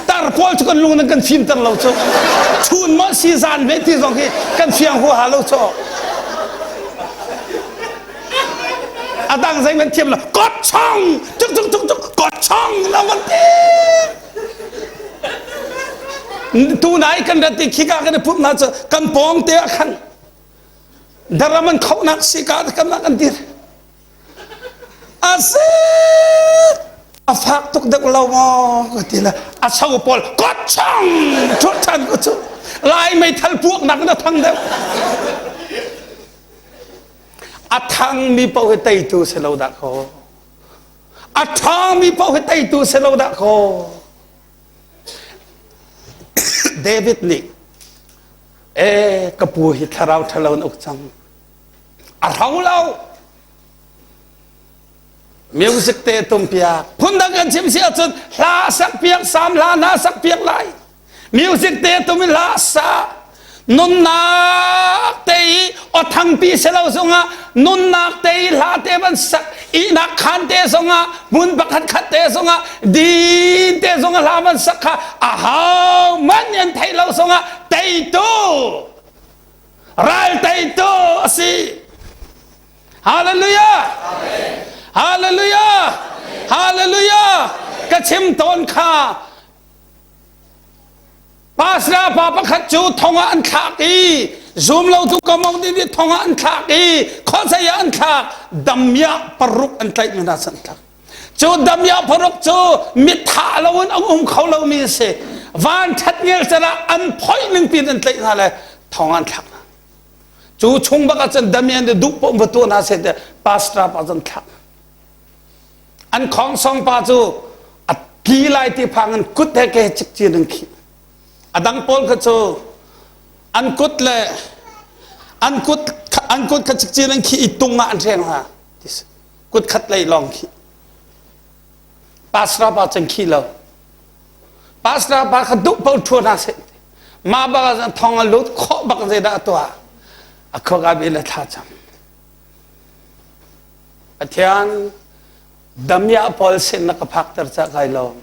tar pawl cu kan lung nan kan fimter lo cu chun maw si zan ve ti zong hi kan fiang huaha lo cu a dang zei man thiam lo kotchong tuk tuk tuk tuk kotchong lo man ti Tunai kan rat i khika kan i pumh hna cu kan pawng te ah khan daram an khohnak sika kan kan dir. A si a fak tuk deuh lo maw ka ti le a so pawl kot chong thut than ko cu lai meithal puak nak na thang deuh a thang mi paoh hi teitu si lo dah kaw A ṭhawngmi paoh hi teitu si lo dah kaw. David nih ee ka pu hi thlarau ṭhalo in uk cang. A hro lo. Music te tum piak. Phundang kan chim si ahcun hla sak piak, sam hla hna sak piak lai. Music te tum in hla sa nunnak te i aw thangpi si lo zongah nunnak te i hla te van sak ihnak khan te zongah hmun pakhat khat te zongah din te zongah hla van sak kha a hau man an theih lo zongah teitu ral teitu a si Hallelujah Hallelujah Hallelujah ka chim tawn kha Pastor pa pakhat cu thong ah an thlak i zumlotu kamong nih thong ah an thlak i khuazei ah an thlak damiah paruk an tlaih mi hna an thlak cu damiah paruk cu mithah lo in an um kho lomi a si van ṭhat ngel ah an phoih ning pin an tlaih hna le thong ah an thlak hna cu chung bak ah cun damian duh paoh va tuah hna seh tiah pastor pa cun thlak An khongsong pa cu a tli lai ti phang in kut he ke cikcin an khih. A dang pawl kha cu an kut le an kut an kut kha cikcin an khih i tung ah an hreng hna. Kut khat lei lawng khih. Pastor pa cun khih lo. Pastor pa kha duh paoh ṭhua hna seh. Mah bak ah thong a lut khawh bak zeidah a tuah. A khuaka bi le thla cam. Pathian damiah pawl sin na ka phakter ca kai lawm.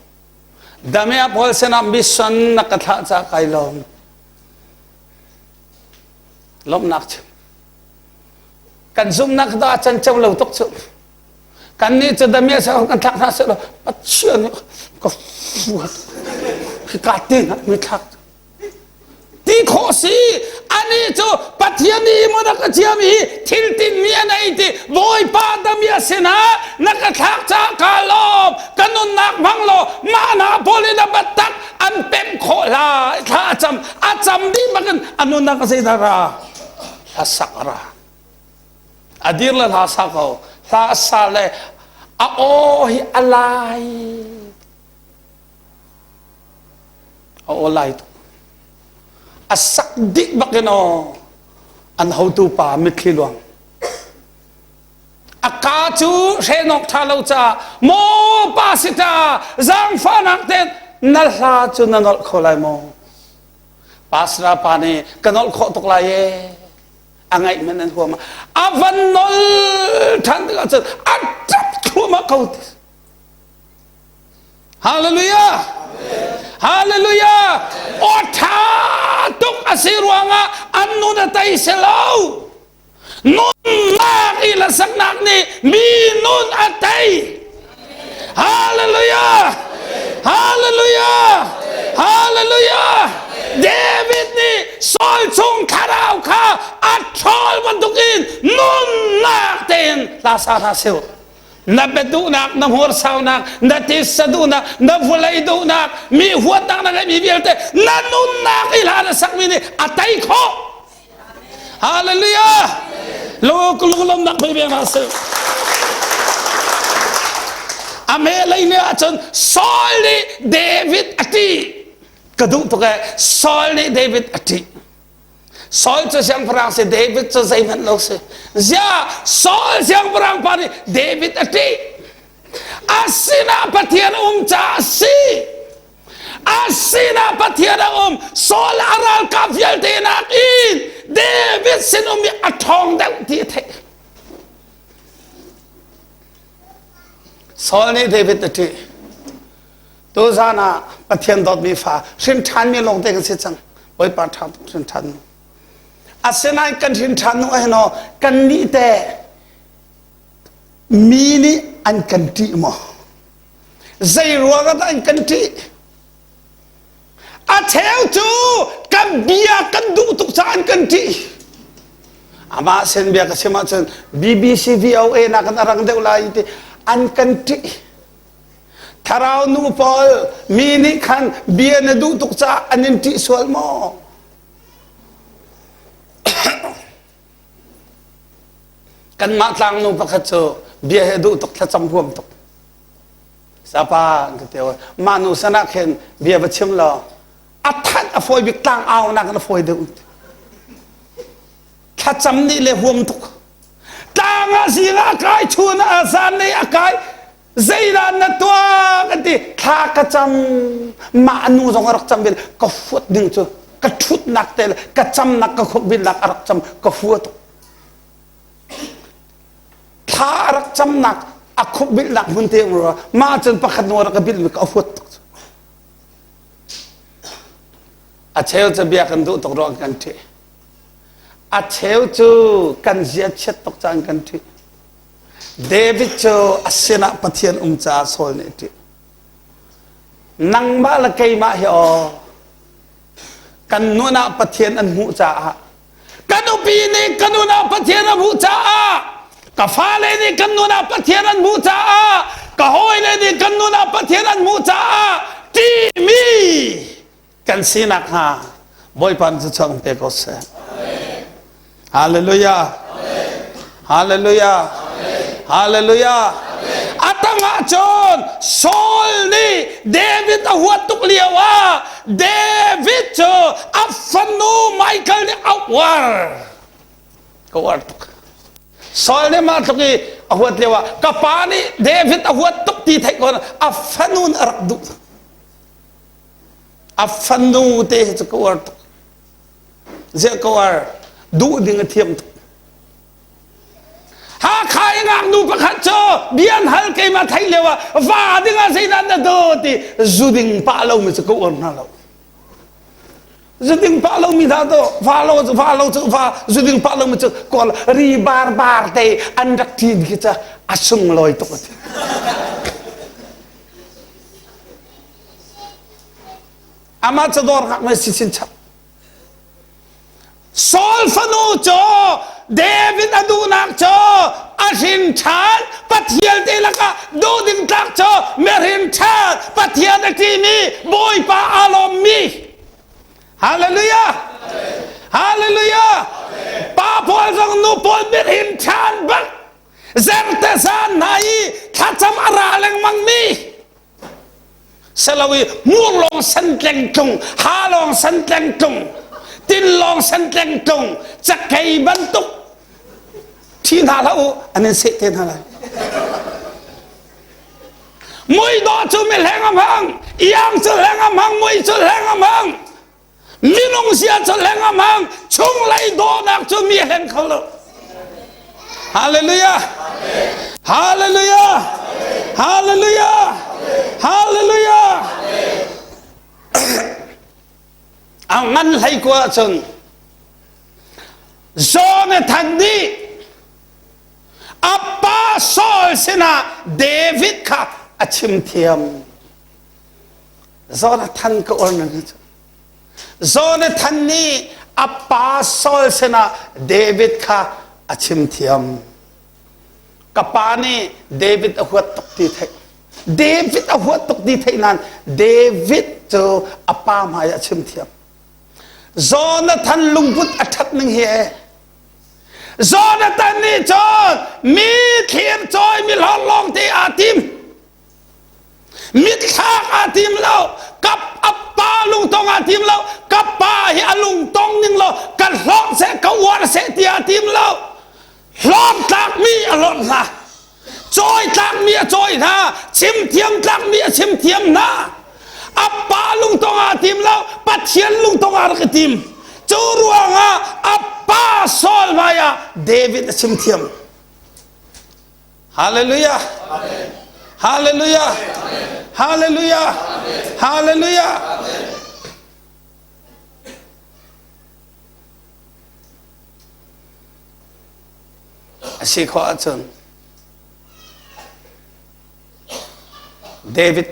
Damiah pawl sinah mission na ka thlah ca kai lawm. Lawmhnak chim. Kan zumhnak dah can ceu lo tuk cu. Kan nih cu damiah sa kan thlak hna seh law Pathian nih ka fuat. Ka te na mi thlak. Ti khawh. khawh si. Ani cu Pathian nih maw na ka thiam i thil tinmi a nei ti Bawipa damia sinah na ka thlak caah kaa lawm. Ka nunnak hmang law mah hna pawl in a battak an pemh khawh la thla a cam a cam dih bakin a nunnak a zeidah ra hlasak a ra a dir le hla sa ko hla a sa le a aw hi a lai a aw lai tuk a sak dih bakin aw an hotu pa mitthli luang A ka cu hrenawk ṭha lo caah maw pa si ta zaangfahnak tein na hla cu na nolh kho lai maw? Pastor pa nih ka nolh khawh tuk lai ee. A ngaih man an huam. A van nol ṭhan tikah cun a ṭap thluahmah ko. Hallelujah! Hallelujah! Aw ṭha tuk a si ruangah an nun a tei si lo. Nunnak i lasaknak nih mi nun a tei. Hallelujah! Hallelujah! Hallelujah! David nih Saul chung thlarau kha a ṭhawl bantukin nunnak tein hla sa hna seh. Na bia duhnak, na hmursaunak, na tisa duhnak, na vawlei duhnak, mi huatnak na ngeihmi vialte na nunnak i hla na sakmi nih a tei khawh. Hallelujah! Lunglawmnak pei ve hna seh. A me lei ne ahcun Saul nih David a ṭih. Ka duh tuk ee. Saul nih David a ṭih. Saul cu siangpahrang si, David cu zeihmanh lo si. Ziah Saul siangpahrang pa nih David a ṭih. A sinah Pathian a um caah a si. A sinah Pathian a um. Saul a ralkap vialte nakin David sinum i a ṭhawng deuh ti a theih. Saul nih David a ṭih. Tuzan ah Pathian dawtmi fa hrin ṭhanmi lawngte kan si cang. Bawipa ṭha tuk hrin ṭhan nu. Asinain kan hrin ṭhan nu ahhin aw kannih te mi nih an kan ṭih maw? Zei ruang ah dah an kan ṭih? A cheu cu kan bia kan duh tuk caah an kan ṭih. Amah sin bia ka chim ahcun BBC VOA nakin a rang deuh lai ti an kan ṭih. Thlarau nu pawl mi nih khan bia na duh tuk caah an in ṭih sual maw? Kanmah tlangnu pakhat cu bia he duh tuk thlacam huam tuk. Sapa an ka ti mah nu san ah khin bia va chim law a thanh a fawi bik tlang au nak in a fawi deuh. Thlacam nih le huam tuk. Tlang ah zing ah kai chun ah zan lei a kai zeidah na tuah kan ti thla ka cam mah nu zong a rak cam vel ka huat ding cu ka ṭhutnak te le ka camnak ka khukbilnak a rak cam ka hua tuk thla a rak camnak a khukbilnak hmun te um rua mah cun pakhat nu a rak ka bilmi ka huat tuk a cheu cu bia kan duh tuk ruang kan ṭih a cheu cu kan zia chiat tuk caan kan ṭih David cu a sinah Pathian um caah Saul nih a ṭih. Nangmah le keimah hi aw kan nun ah Pathian an hmuh caah ka nupi nih ka nun ah Pathian a hmuh caah ka fale nih kan nun ah Pathian an hmuh caah ka hawile nih kan nun ah Pathian an hmuh caah ṭihmi kan sinak hnga Bawipa nih chuak pe ko seh. Hallelujah. Hallelujah. Hallelujah. A tangah cun Saul nih David a huat tuk lio ah David cu a fanu Michael nih a uar. Ka uar tuk. Saul nih mah tluk i a huat lio ah ka pa nih David a huat tuk ti theih ko a fanu nih a rak duh. A fanu te hi cu ka uar tuk. Ziah ka uar? Duh ding a thiam tuk. Hakha i ngaknu pakhat cu bia an hal keimah theih lio ah va ding ah zeidah na do ti zu ding pah lomi cu ka uar hna lo. Zu ding pah lomi hna to va lo cu va lo cu va zu ding pah lomi cu kawl ri bar bar te an rak ṭin khi ca a sunglawi tuk a ti. Amah cu dawr hngak mei si chinchap. Saul fanu cu David a duhnak cu a hrin ṭhan Pathian te lakah duh ding tlak cu mehrin ṭhan Pathian a ṭimi Bawipa aa lawmmi Hallelujah Hallelujah Pa pawl zong nu pawl mehrin ṭhan bak zerte zan hna i thlacam a ra lengmang mi selo i hmur lawng san tleng tlung ha lawng san tleng tlung tin lawng san tleng tlung cakei bantuk thi hna hlah u an in seh te hna lai mui dawh cu mi hleng a hmang iang cu hleng a hmang mui cu hleng a hmang Minung sia cu hleng a hmang, chunglei dawhnak cu mi a hleng kho lo. Hallelujah! Hallelujah! Hallelujah! Hallelujah! A ngan hlei kua ahcun Jonathan nih a pa Saul sinah David kha a chim thiam. Jonathan ka or nan cu. Jonathan nih a pa Saul sinah David kha a chim thiam. Ka pa nih David a huat tuk ti theih. David a huat tuk ti theih nain David cu a pa hmai a chim thiam. Jonathan lungput a ṭhat ning hi e. Jonathan nih cun mi thlir cawi mi hlawng lawng te aa tim. Mitthlak aa tim lo. Ka a pa lungtong aa tim lo. Ka pa hi a lungtong ning lo. Ka hlawk seh, ka uar seh ti aa tim lo. Hlawk tlakmi a hlawt hna. Cawi tlakmi a cawi hna. Chim thiam tlakmi a chim thiam hna. A pa lungtong aa tim lo. Pathian lungtong aa rak i tim. Cu ruangah a pa Saul hmai ah David a chim thiam. Hallelujah. Hallelujah. Hallelujah. Hallelujah. A si khawh ahcun David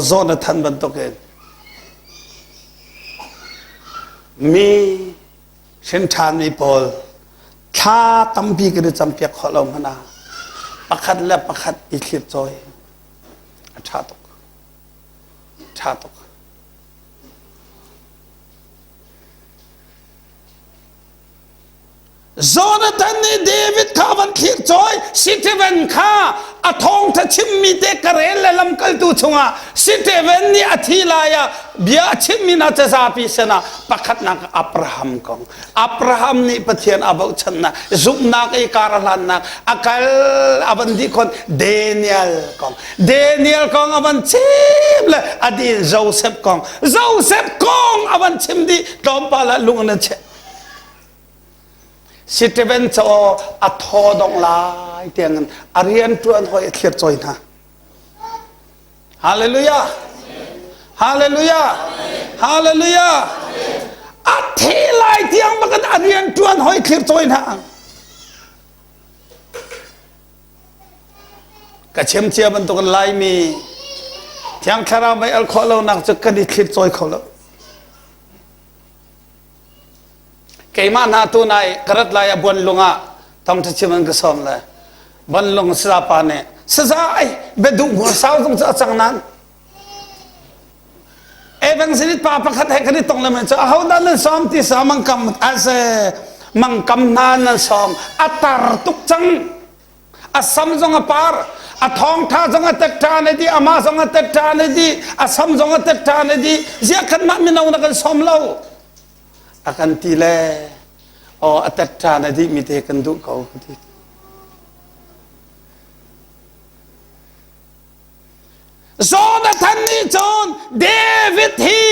Jonathan bantukin mi Hrinṭhanmi pawl thla tampi kan i campiak khawh lo hmanh ah pakhat le pakhat i thlir cawi a ṭha tuk. Ṭha tuk. Jonathan nih David kha van thlir cawi Stephen kha a thawngṭha chimmi te ka rel le lamkaltu chungah Stephen nih a thi lai ah bia a chimmi hna cazapi sinah pakhatnak Abraham kong Abraham nih Pathian a bochannak zumhnak i kar a hlannak a kal a van dih khon Daniel kong Daniel kong a van chim le a din Joseph kong Joseph kong a van chim dih tlawmpal ah lung an cheh Stephen cu a thaw dong lai tiangin a rian ṭuan hoi a thlir cawi hna Hallelujah! Hallelujah! Hallelujah! A thi lai tiang bakin a rian ṭuan hoi thlir cawi hna. Ka chim cia bantuk in Laimi Thiang Thlarau mei al khawh lonak cu kan i thlir cawi kho lo. Keimah hna tu nai ka rat lai a buanlung ah thawngṭha chim an ka sawm le banlung sazapa nih saza ai biaduh hmur sau zong cu a cang nan evangelist pa pakhat he kan i tong le men cu aho dah nan sawm ti sa mangkam ase mangkam hna nan sawm a tar tuk cang a sam zong a par a thawngtha zong a tet ṭhan ai di amah zong a tet ṭhan ai di a sam zong a tet ṭhan ai di ziah kan mah mino na kan sawm lo a kan ti le aw a tet ṭhan ai di mi te kan duh ko ka ti Jonathan nih cun David hi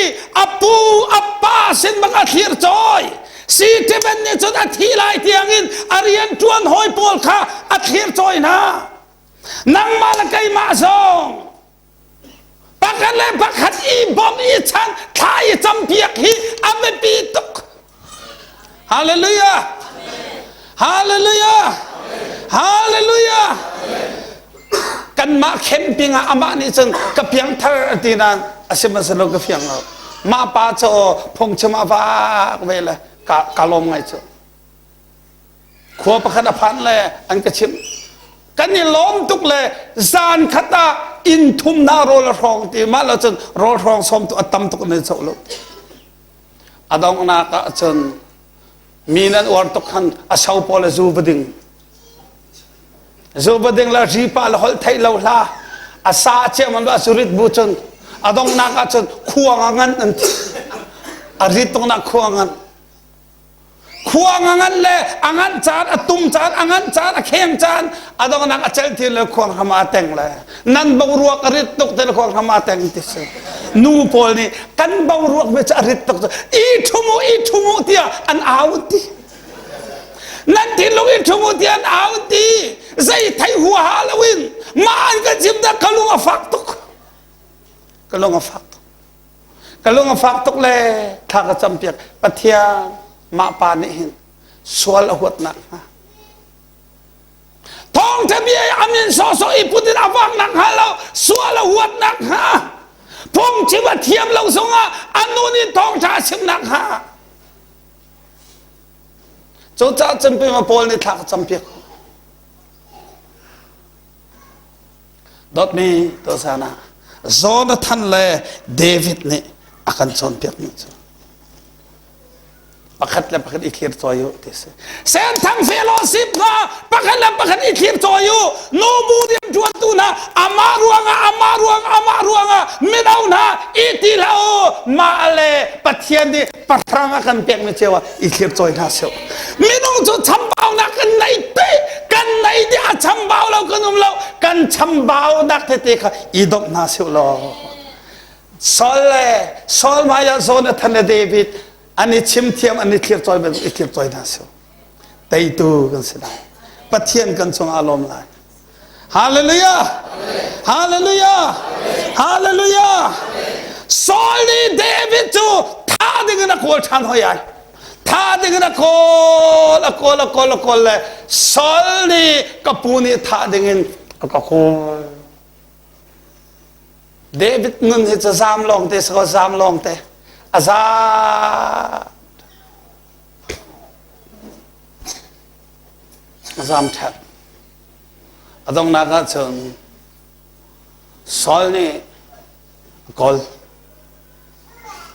a pu a pa sin bak a thlir cawi. Stephen nih cun a thi lai tiangin a rian ṭuan hawi pawl kha a thlir cawi hna. Nangmah le keimah zong pakhat le pakhat i bawmh i chan thla i campiak hi a biapi tuk. Hallelujah! Hallelujah! Hallelujah! Kanmah camping ah amah nih cun ka piangthar a ti nain a sihmanhsehlaw ka fiang lo. Mah pa cu phungchim a vak ve le. Ka ka lawm ngai cu. Khua pakhat a phan le an ka chimh. Kan i lawm tuk le zan khat ah inn thum na rawl a hrawng ti mah lo cun rawl hrawng sawm tu a tam tuk nan soh lo. A donghnak ah cun mi nan uar tuk khan a so pawl a zu va ding. Zu va ding le ripa le holh theih lo hla a sa ciam an a zurit bu cun a donghnak ah cun khuang a ngan an ti. A rit tuknak khuang ngan. Khuang a ngan le a ngan caan a tum caan a ngan caan a kheng caan a donghnak a cel ti le khuang hram a teng le nan boruak a rit tuk te le khuang hram a teng ti si. Nu pawl nih kan boruak ve cu a rit tuk i thumu i thumu tiah an au ti. Nan thinlung i thumu tiah an au ti. Zei thei huaha loin mah an kan chim dah ka lung a fak tuk. Ka lung a fak tuk. Ka lung a fak tuk le thla ka campiak Pathian mah pa nih hin sual a huatnak hnga thawngtha bia i amin sawsawh i put in a vaknak hnga lo sual a huatnak hnga phungchim a thiam lo zongah a nun in thawngtha a chimnak hnga cucaah cun pima Paul nih thla ka campiak Dawtmi tuahsana Jonathan le David nih a kan cawnpiakmi cu pakhat le pakhat i thlir cawi u ti si. Senthang fellowship hna pakhat le pakhat i thlir cawi u. Nubu rianṭuantu hna amah ruangah amah ruang amah ruangah mino hna i ti hlah u. Mah le Pathian nih pahrang a kan pekmi cio ah i thlir cawi hna seh. Minung cu chambaunak kan nei te kan nei dih a chambau lo kan um lo kan chambaunak tete kha i domh hna seh law Saul le Saul hmaiah Jonathan le David an i chim thiam an i thlir cawi bantuk i thlir cawi hna seh teitu kan si lai Pathian kan cungah a lawm lai Hallelujah! Hallelujah! Hallelujah! Saul nih David cu tha ding in a kawl ṭhan hoi ai. Tha ding in a kawl, a kawl, a kawl, a kawl le Saul nih ka pu nih thah ding in a ka kawl. David nun hi cu zam lawng te si ko, zam lawng te. A za. A zam ṭhep. A donghnak ahcun Saul nih a kawl.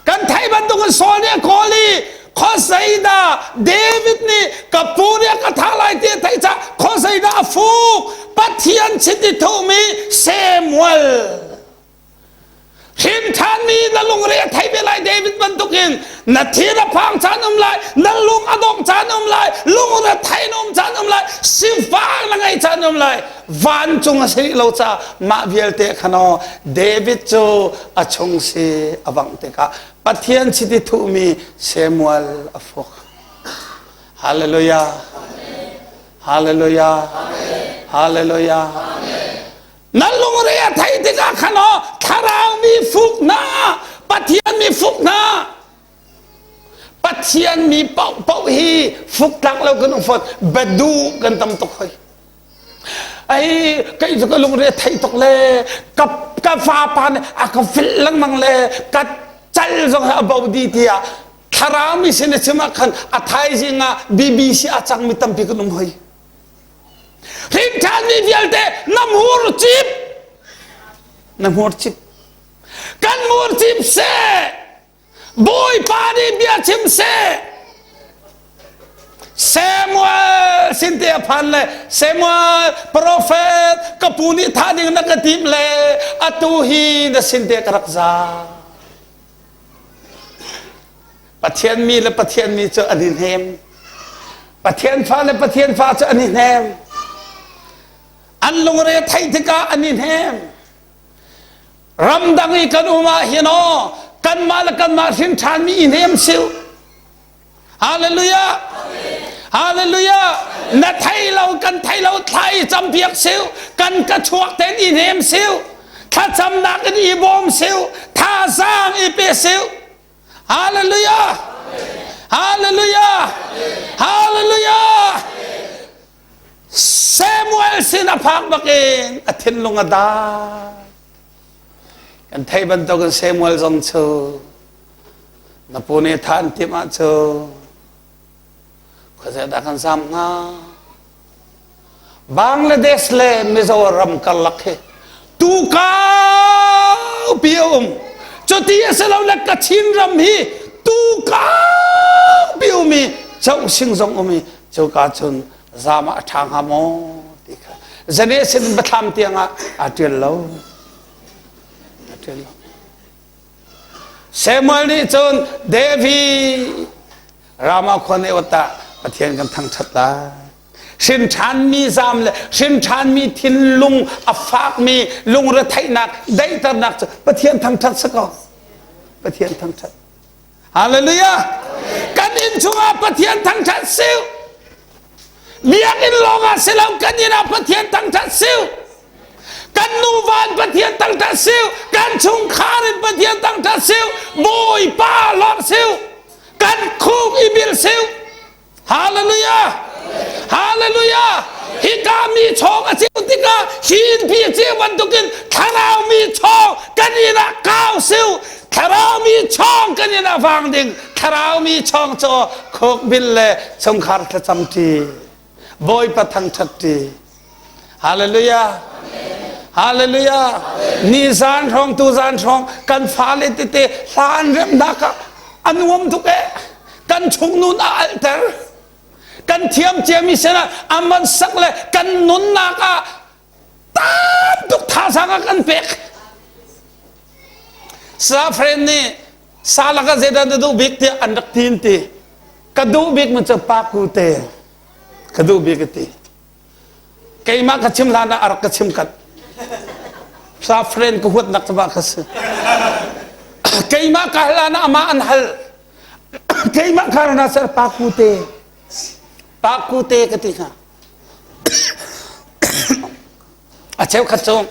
Kan theih bantukin Saul nih a kawl i khuazeidah David nih ka pu nih a ka thah lai ti a theih caah khuazeidah a fuk Pathian chiti thuhmi Samuel Hrimṭhanmi na lungre a thei ve lai David bantukin na thin a phang caan um lai na lung a dongh caan um lai lungre thei na um caan um lai sifak na ngeih caan um lai vancung a si lo ca mah vialte khan aw David cu a chung si a vangh tikah Pathian chiti thuhmi Samuel a fuk Hallelujah Hallelujah Hallelujah Na lungre a theih tikah khan aw thlarau mi fuk hna Pathian mi fuk hna Pathian mi paohpaoh hi fuk tlak lo kan um fawn badu kan tam tuk hoi ai kei cu ka lungre a thei tuk le ka ka fa pa nih a ka filh lengmang le ka cal zong hi a bo di tiah thlarau mi sin a chim ah khan a thaizing ah BBC a cangmi tampi kan um hoi Hrinṭhanmi vialte na hmur cip na hmur cip kan hmur cip seh Bawipa nih bia chim seh Samuel sin te a phan le Samuel prophet ka pu nih thah ding na ka tim le atu hi na sin te ka rak za Pathian mi le Pathian mi cu an i hnem. Pathian fa le Pathian fa cu an i hnem. An lungre theih tikah an i hnem. Ramdang i kan um ah hin aw kanmah le kanmah hrin ṭhanmi i hnem siu. Hallelujah. Hallelujah. Na thei lo kan thei lo thla i campiak siu. Kan ka chuak ten i hnem siu. Thlacamnak in i bawm siu. Thazaang i pe siu. Hallelujah! Hallelujah! Hallelujah! Samuel sin a phak bakin a thinlung a dai. Kan theih bantukin Samuel zong cu na pu nih than tim ahcun. Khuazei dah kan zam hnga? Bangladesh le Mizoram karlak hi tu kaupi a um. Cuti a si lo le Kachin ram hi tu kaupi um i Chohsing zong um i cuka cun zam ah a ṭha hnga maw ti kha zane sin biathlam tiang ah aa ṭial lo. Aa ṭial lo. Samuel nih cun David Rama khua nih ah Pathian kan thangṭhat lai. Hrin ṭhanmi zaam le hrin ṭhanmi thinlung a fakmi lungretheihnak daihternak cu Pathian thangṭhat si ko. Pathian thangṭhat. Hallelujah! Kan inn chungah Pathian thangṭhat siu. Biakinn lawngah si lo kan inn ah Pathian thangṭhat siu. Kan nuva in Pathian thangṭhat siu. Kan chungkhar in Pathian thangṭhat siu. Bawipa lawmh siu. Kan khuk i bil siu. Hallelujah! Hallelujah! Hika mi chawng a ceu tikah hi innpi a ceu bantukin thlarau mi chawng kan inn ah kau siu. Thlarau mi chawng kan inn ah vang ding. Thlarau mi chawng cu khukbil le chungkhar thlacam ṭi. Bawipa thangṭhat ṭi. Hallelujah. Hallelujah. Ni zan hrawng tu zan hrawng kan fale tete hlan remnak ah a nuam tuk eh. Kan chung nun a alter. Kan thiam ciami sinah aman sak le kan nunnak ah tam tuk thazaang a kan pek. Sa friend nih sa laka zeidah na duh bik tiah an rak tin ti. Ka duh bik mu cu pa ku te. Ka duh bik ti. Keimah ka chim hlan ah a rak ka chim kat. Sa friend ka huatnak cu ba ka si. Keimah ka hlan ah amah an hal. Keimah ka rana ser pa ku te. Pa ku te ka ti hna. A cheukhat cu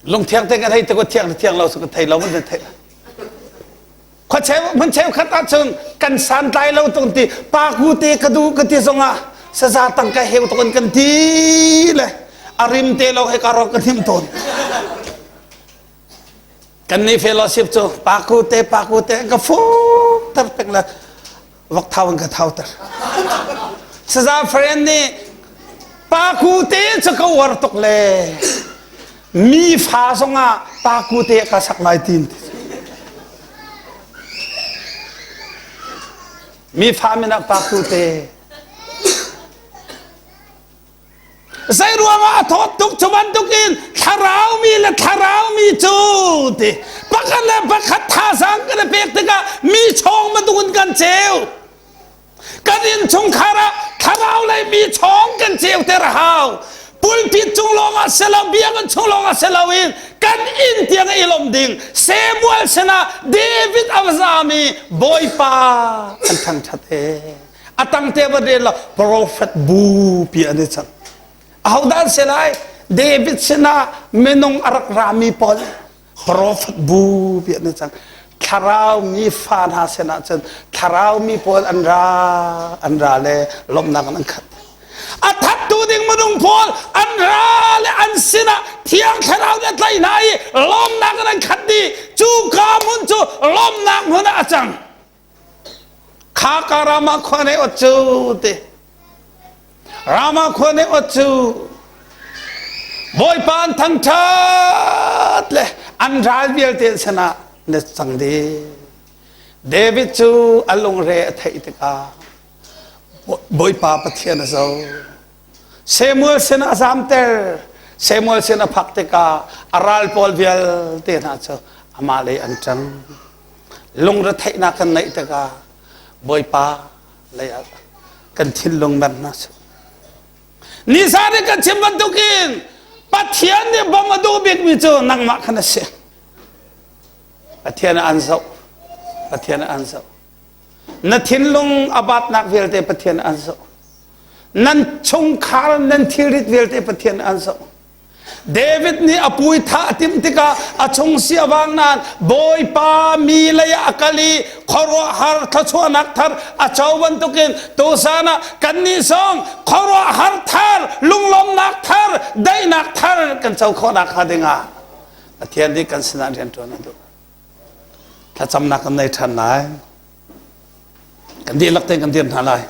lungthiang te kan hei te ko thiang thiang lo su ka thei lo mun thei. Khua cheu hmun cheukhat ahcun kan santlai lo tung ti pa ku te ka du ka ti zongah saza tangka heu tuk in kan ti le a rim te lo he ka ro ka hnim tawn. Kan nih fellowship cu pa ku te pa ku te ka fuk ter pek le vok thau in ka thau ter. Saza friend nih pa ku te cu ka uar tuk le mi fa zongah pa ku te ka sak lai tin ti. Mi fa min ah pa ku te. Zei ruangah a thawt tuk cu bantukin thlarau mi le thlarau mi cu ti pakhat le pakhat thazaang kan i pek tikah mi chawng bantukin kan ceu. Kan innchungkhar ah thlarau lei mi chawng kan ceuter a hau. Pulpit cung lawngah si lo, biakinn chung lawngah si loin kan inn tiang i lawmh ding. Samuel sinah David a va zaam i Bawipa an thangṭhat ee. A tang te va rel lo prophet bupi an i cang. Ahodah an si lai? David sinah minung a rak rami pawl Prophet bu bi an cang. Thlarau mi fa hna sinah cun thlarau mi pawl an ra an ra le lawmhnak an khat. A thattu ding minung pawl an ra le an sinah thiang thlarau nih a tlaih hna i lawmhnak in an khat dih. Cu ka hmun cu lawmhnak hmun ah a cang. Kha ka Rama khua ne ot cu ti. Rama khua nih ot cu Bawipa an thangṭhat le an ral vialte sinah na cang dih. David cu a lungre a theih tikah Bawipa Pathian a zoh. Samuel sinah a zamter. Samuel sin a phak tikah a ral pawl vialte hna cu amah lei an ṭang. Lungretheihnak kan neih tikah Bawipa lei ah kan thinlung mer hna seh. Nizan i kan chim bantukin Pathian nih bawmh a duh bikmi cu nangmah khan a si. Pathian an zoh. Pathian an zoh. Na thinlung a batnak vialte Pathian an zoh. Nan chungkhar nan thilrit vialte Pathian an zoh. David nih a pui thah a timh tikah a chung si a vang nain Bawipa mi lei ah a kal i khuaruahhar thluachuahnak thar a co bantukin tuzan ah kannih zong khuaruahhar thar lunglawmnak thar daihnak thar kan co khawhnak hnga dingah Pathian nih kan sinah rianṭuan a duh. Thlacamnak kan nei ṭhan lai. Kan dihlak tein kan dir hna lai.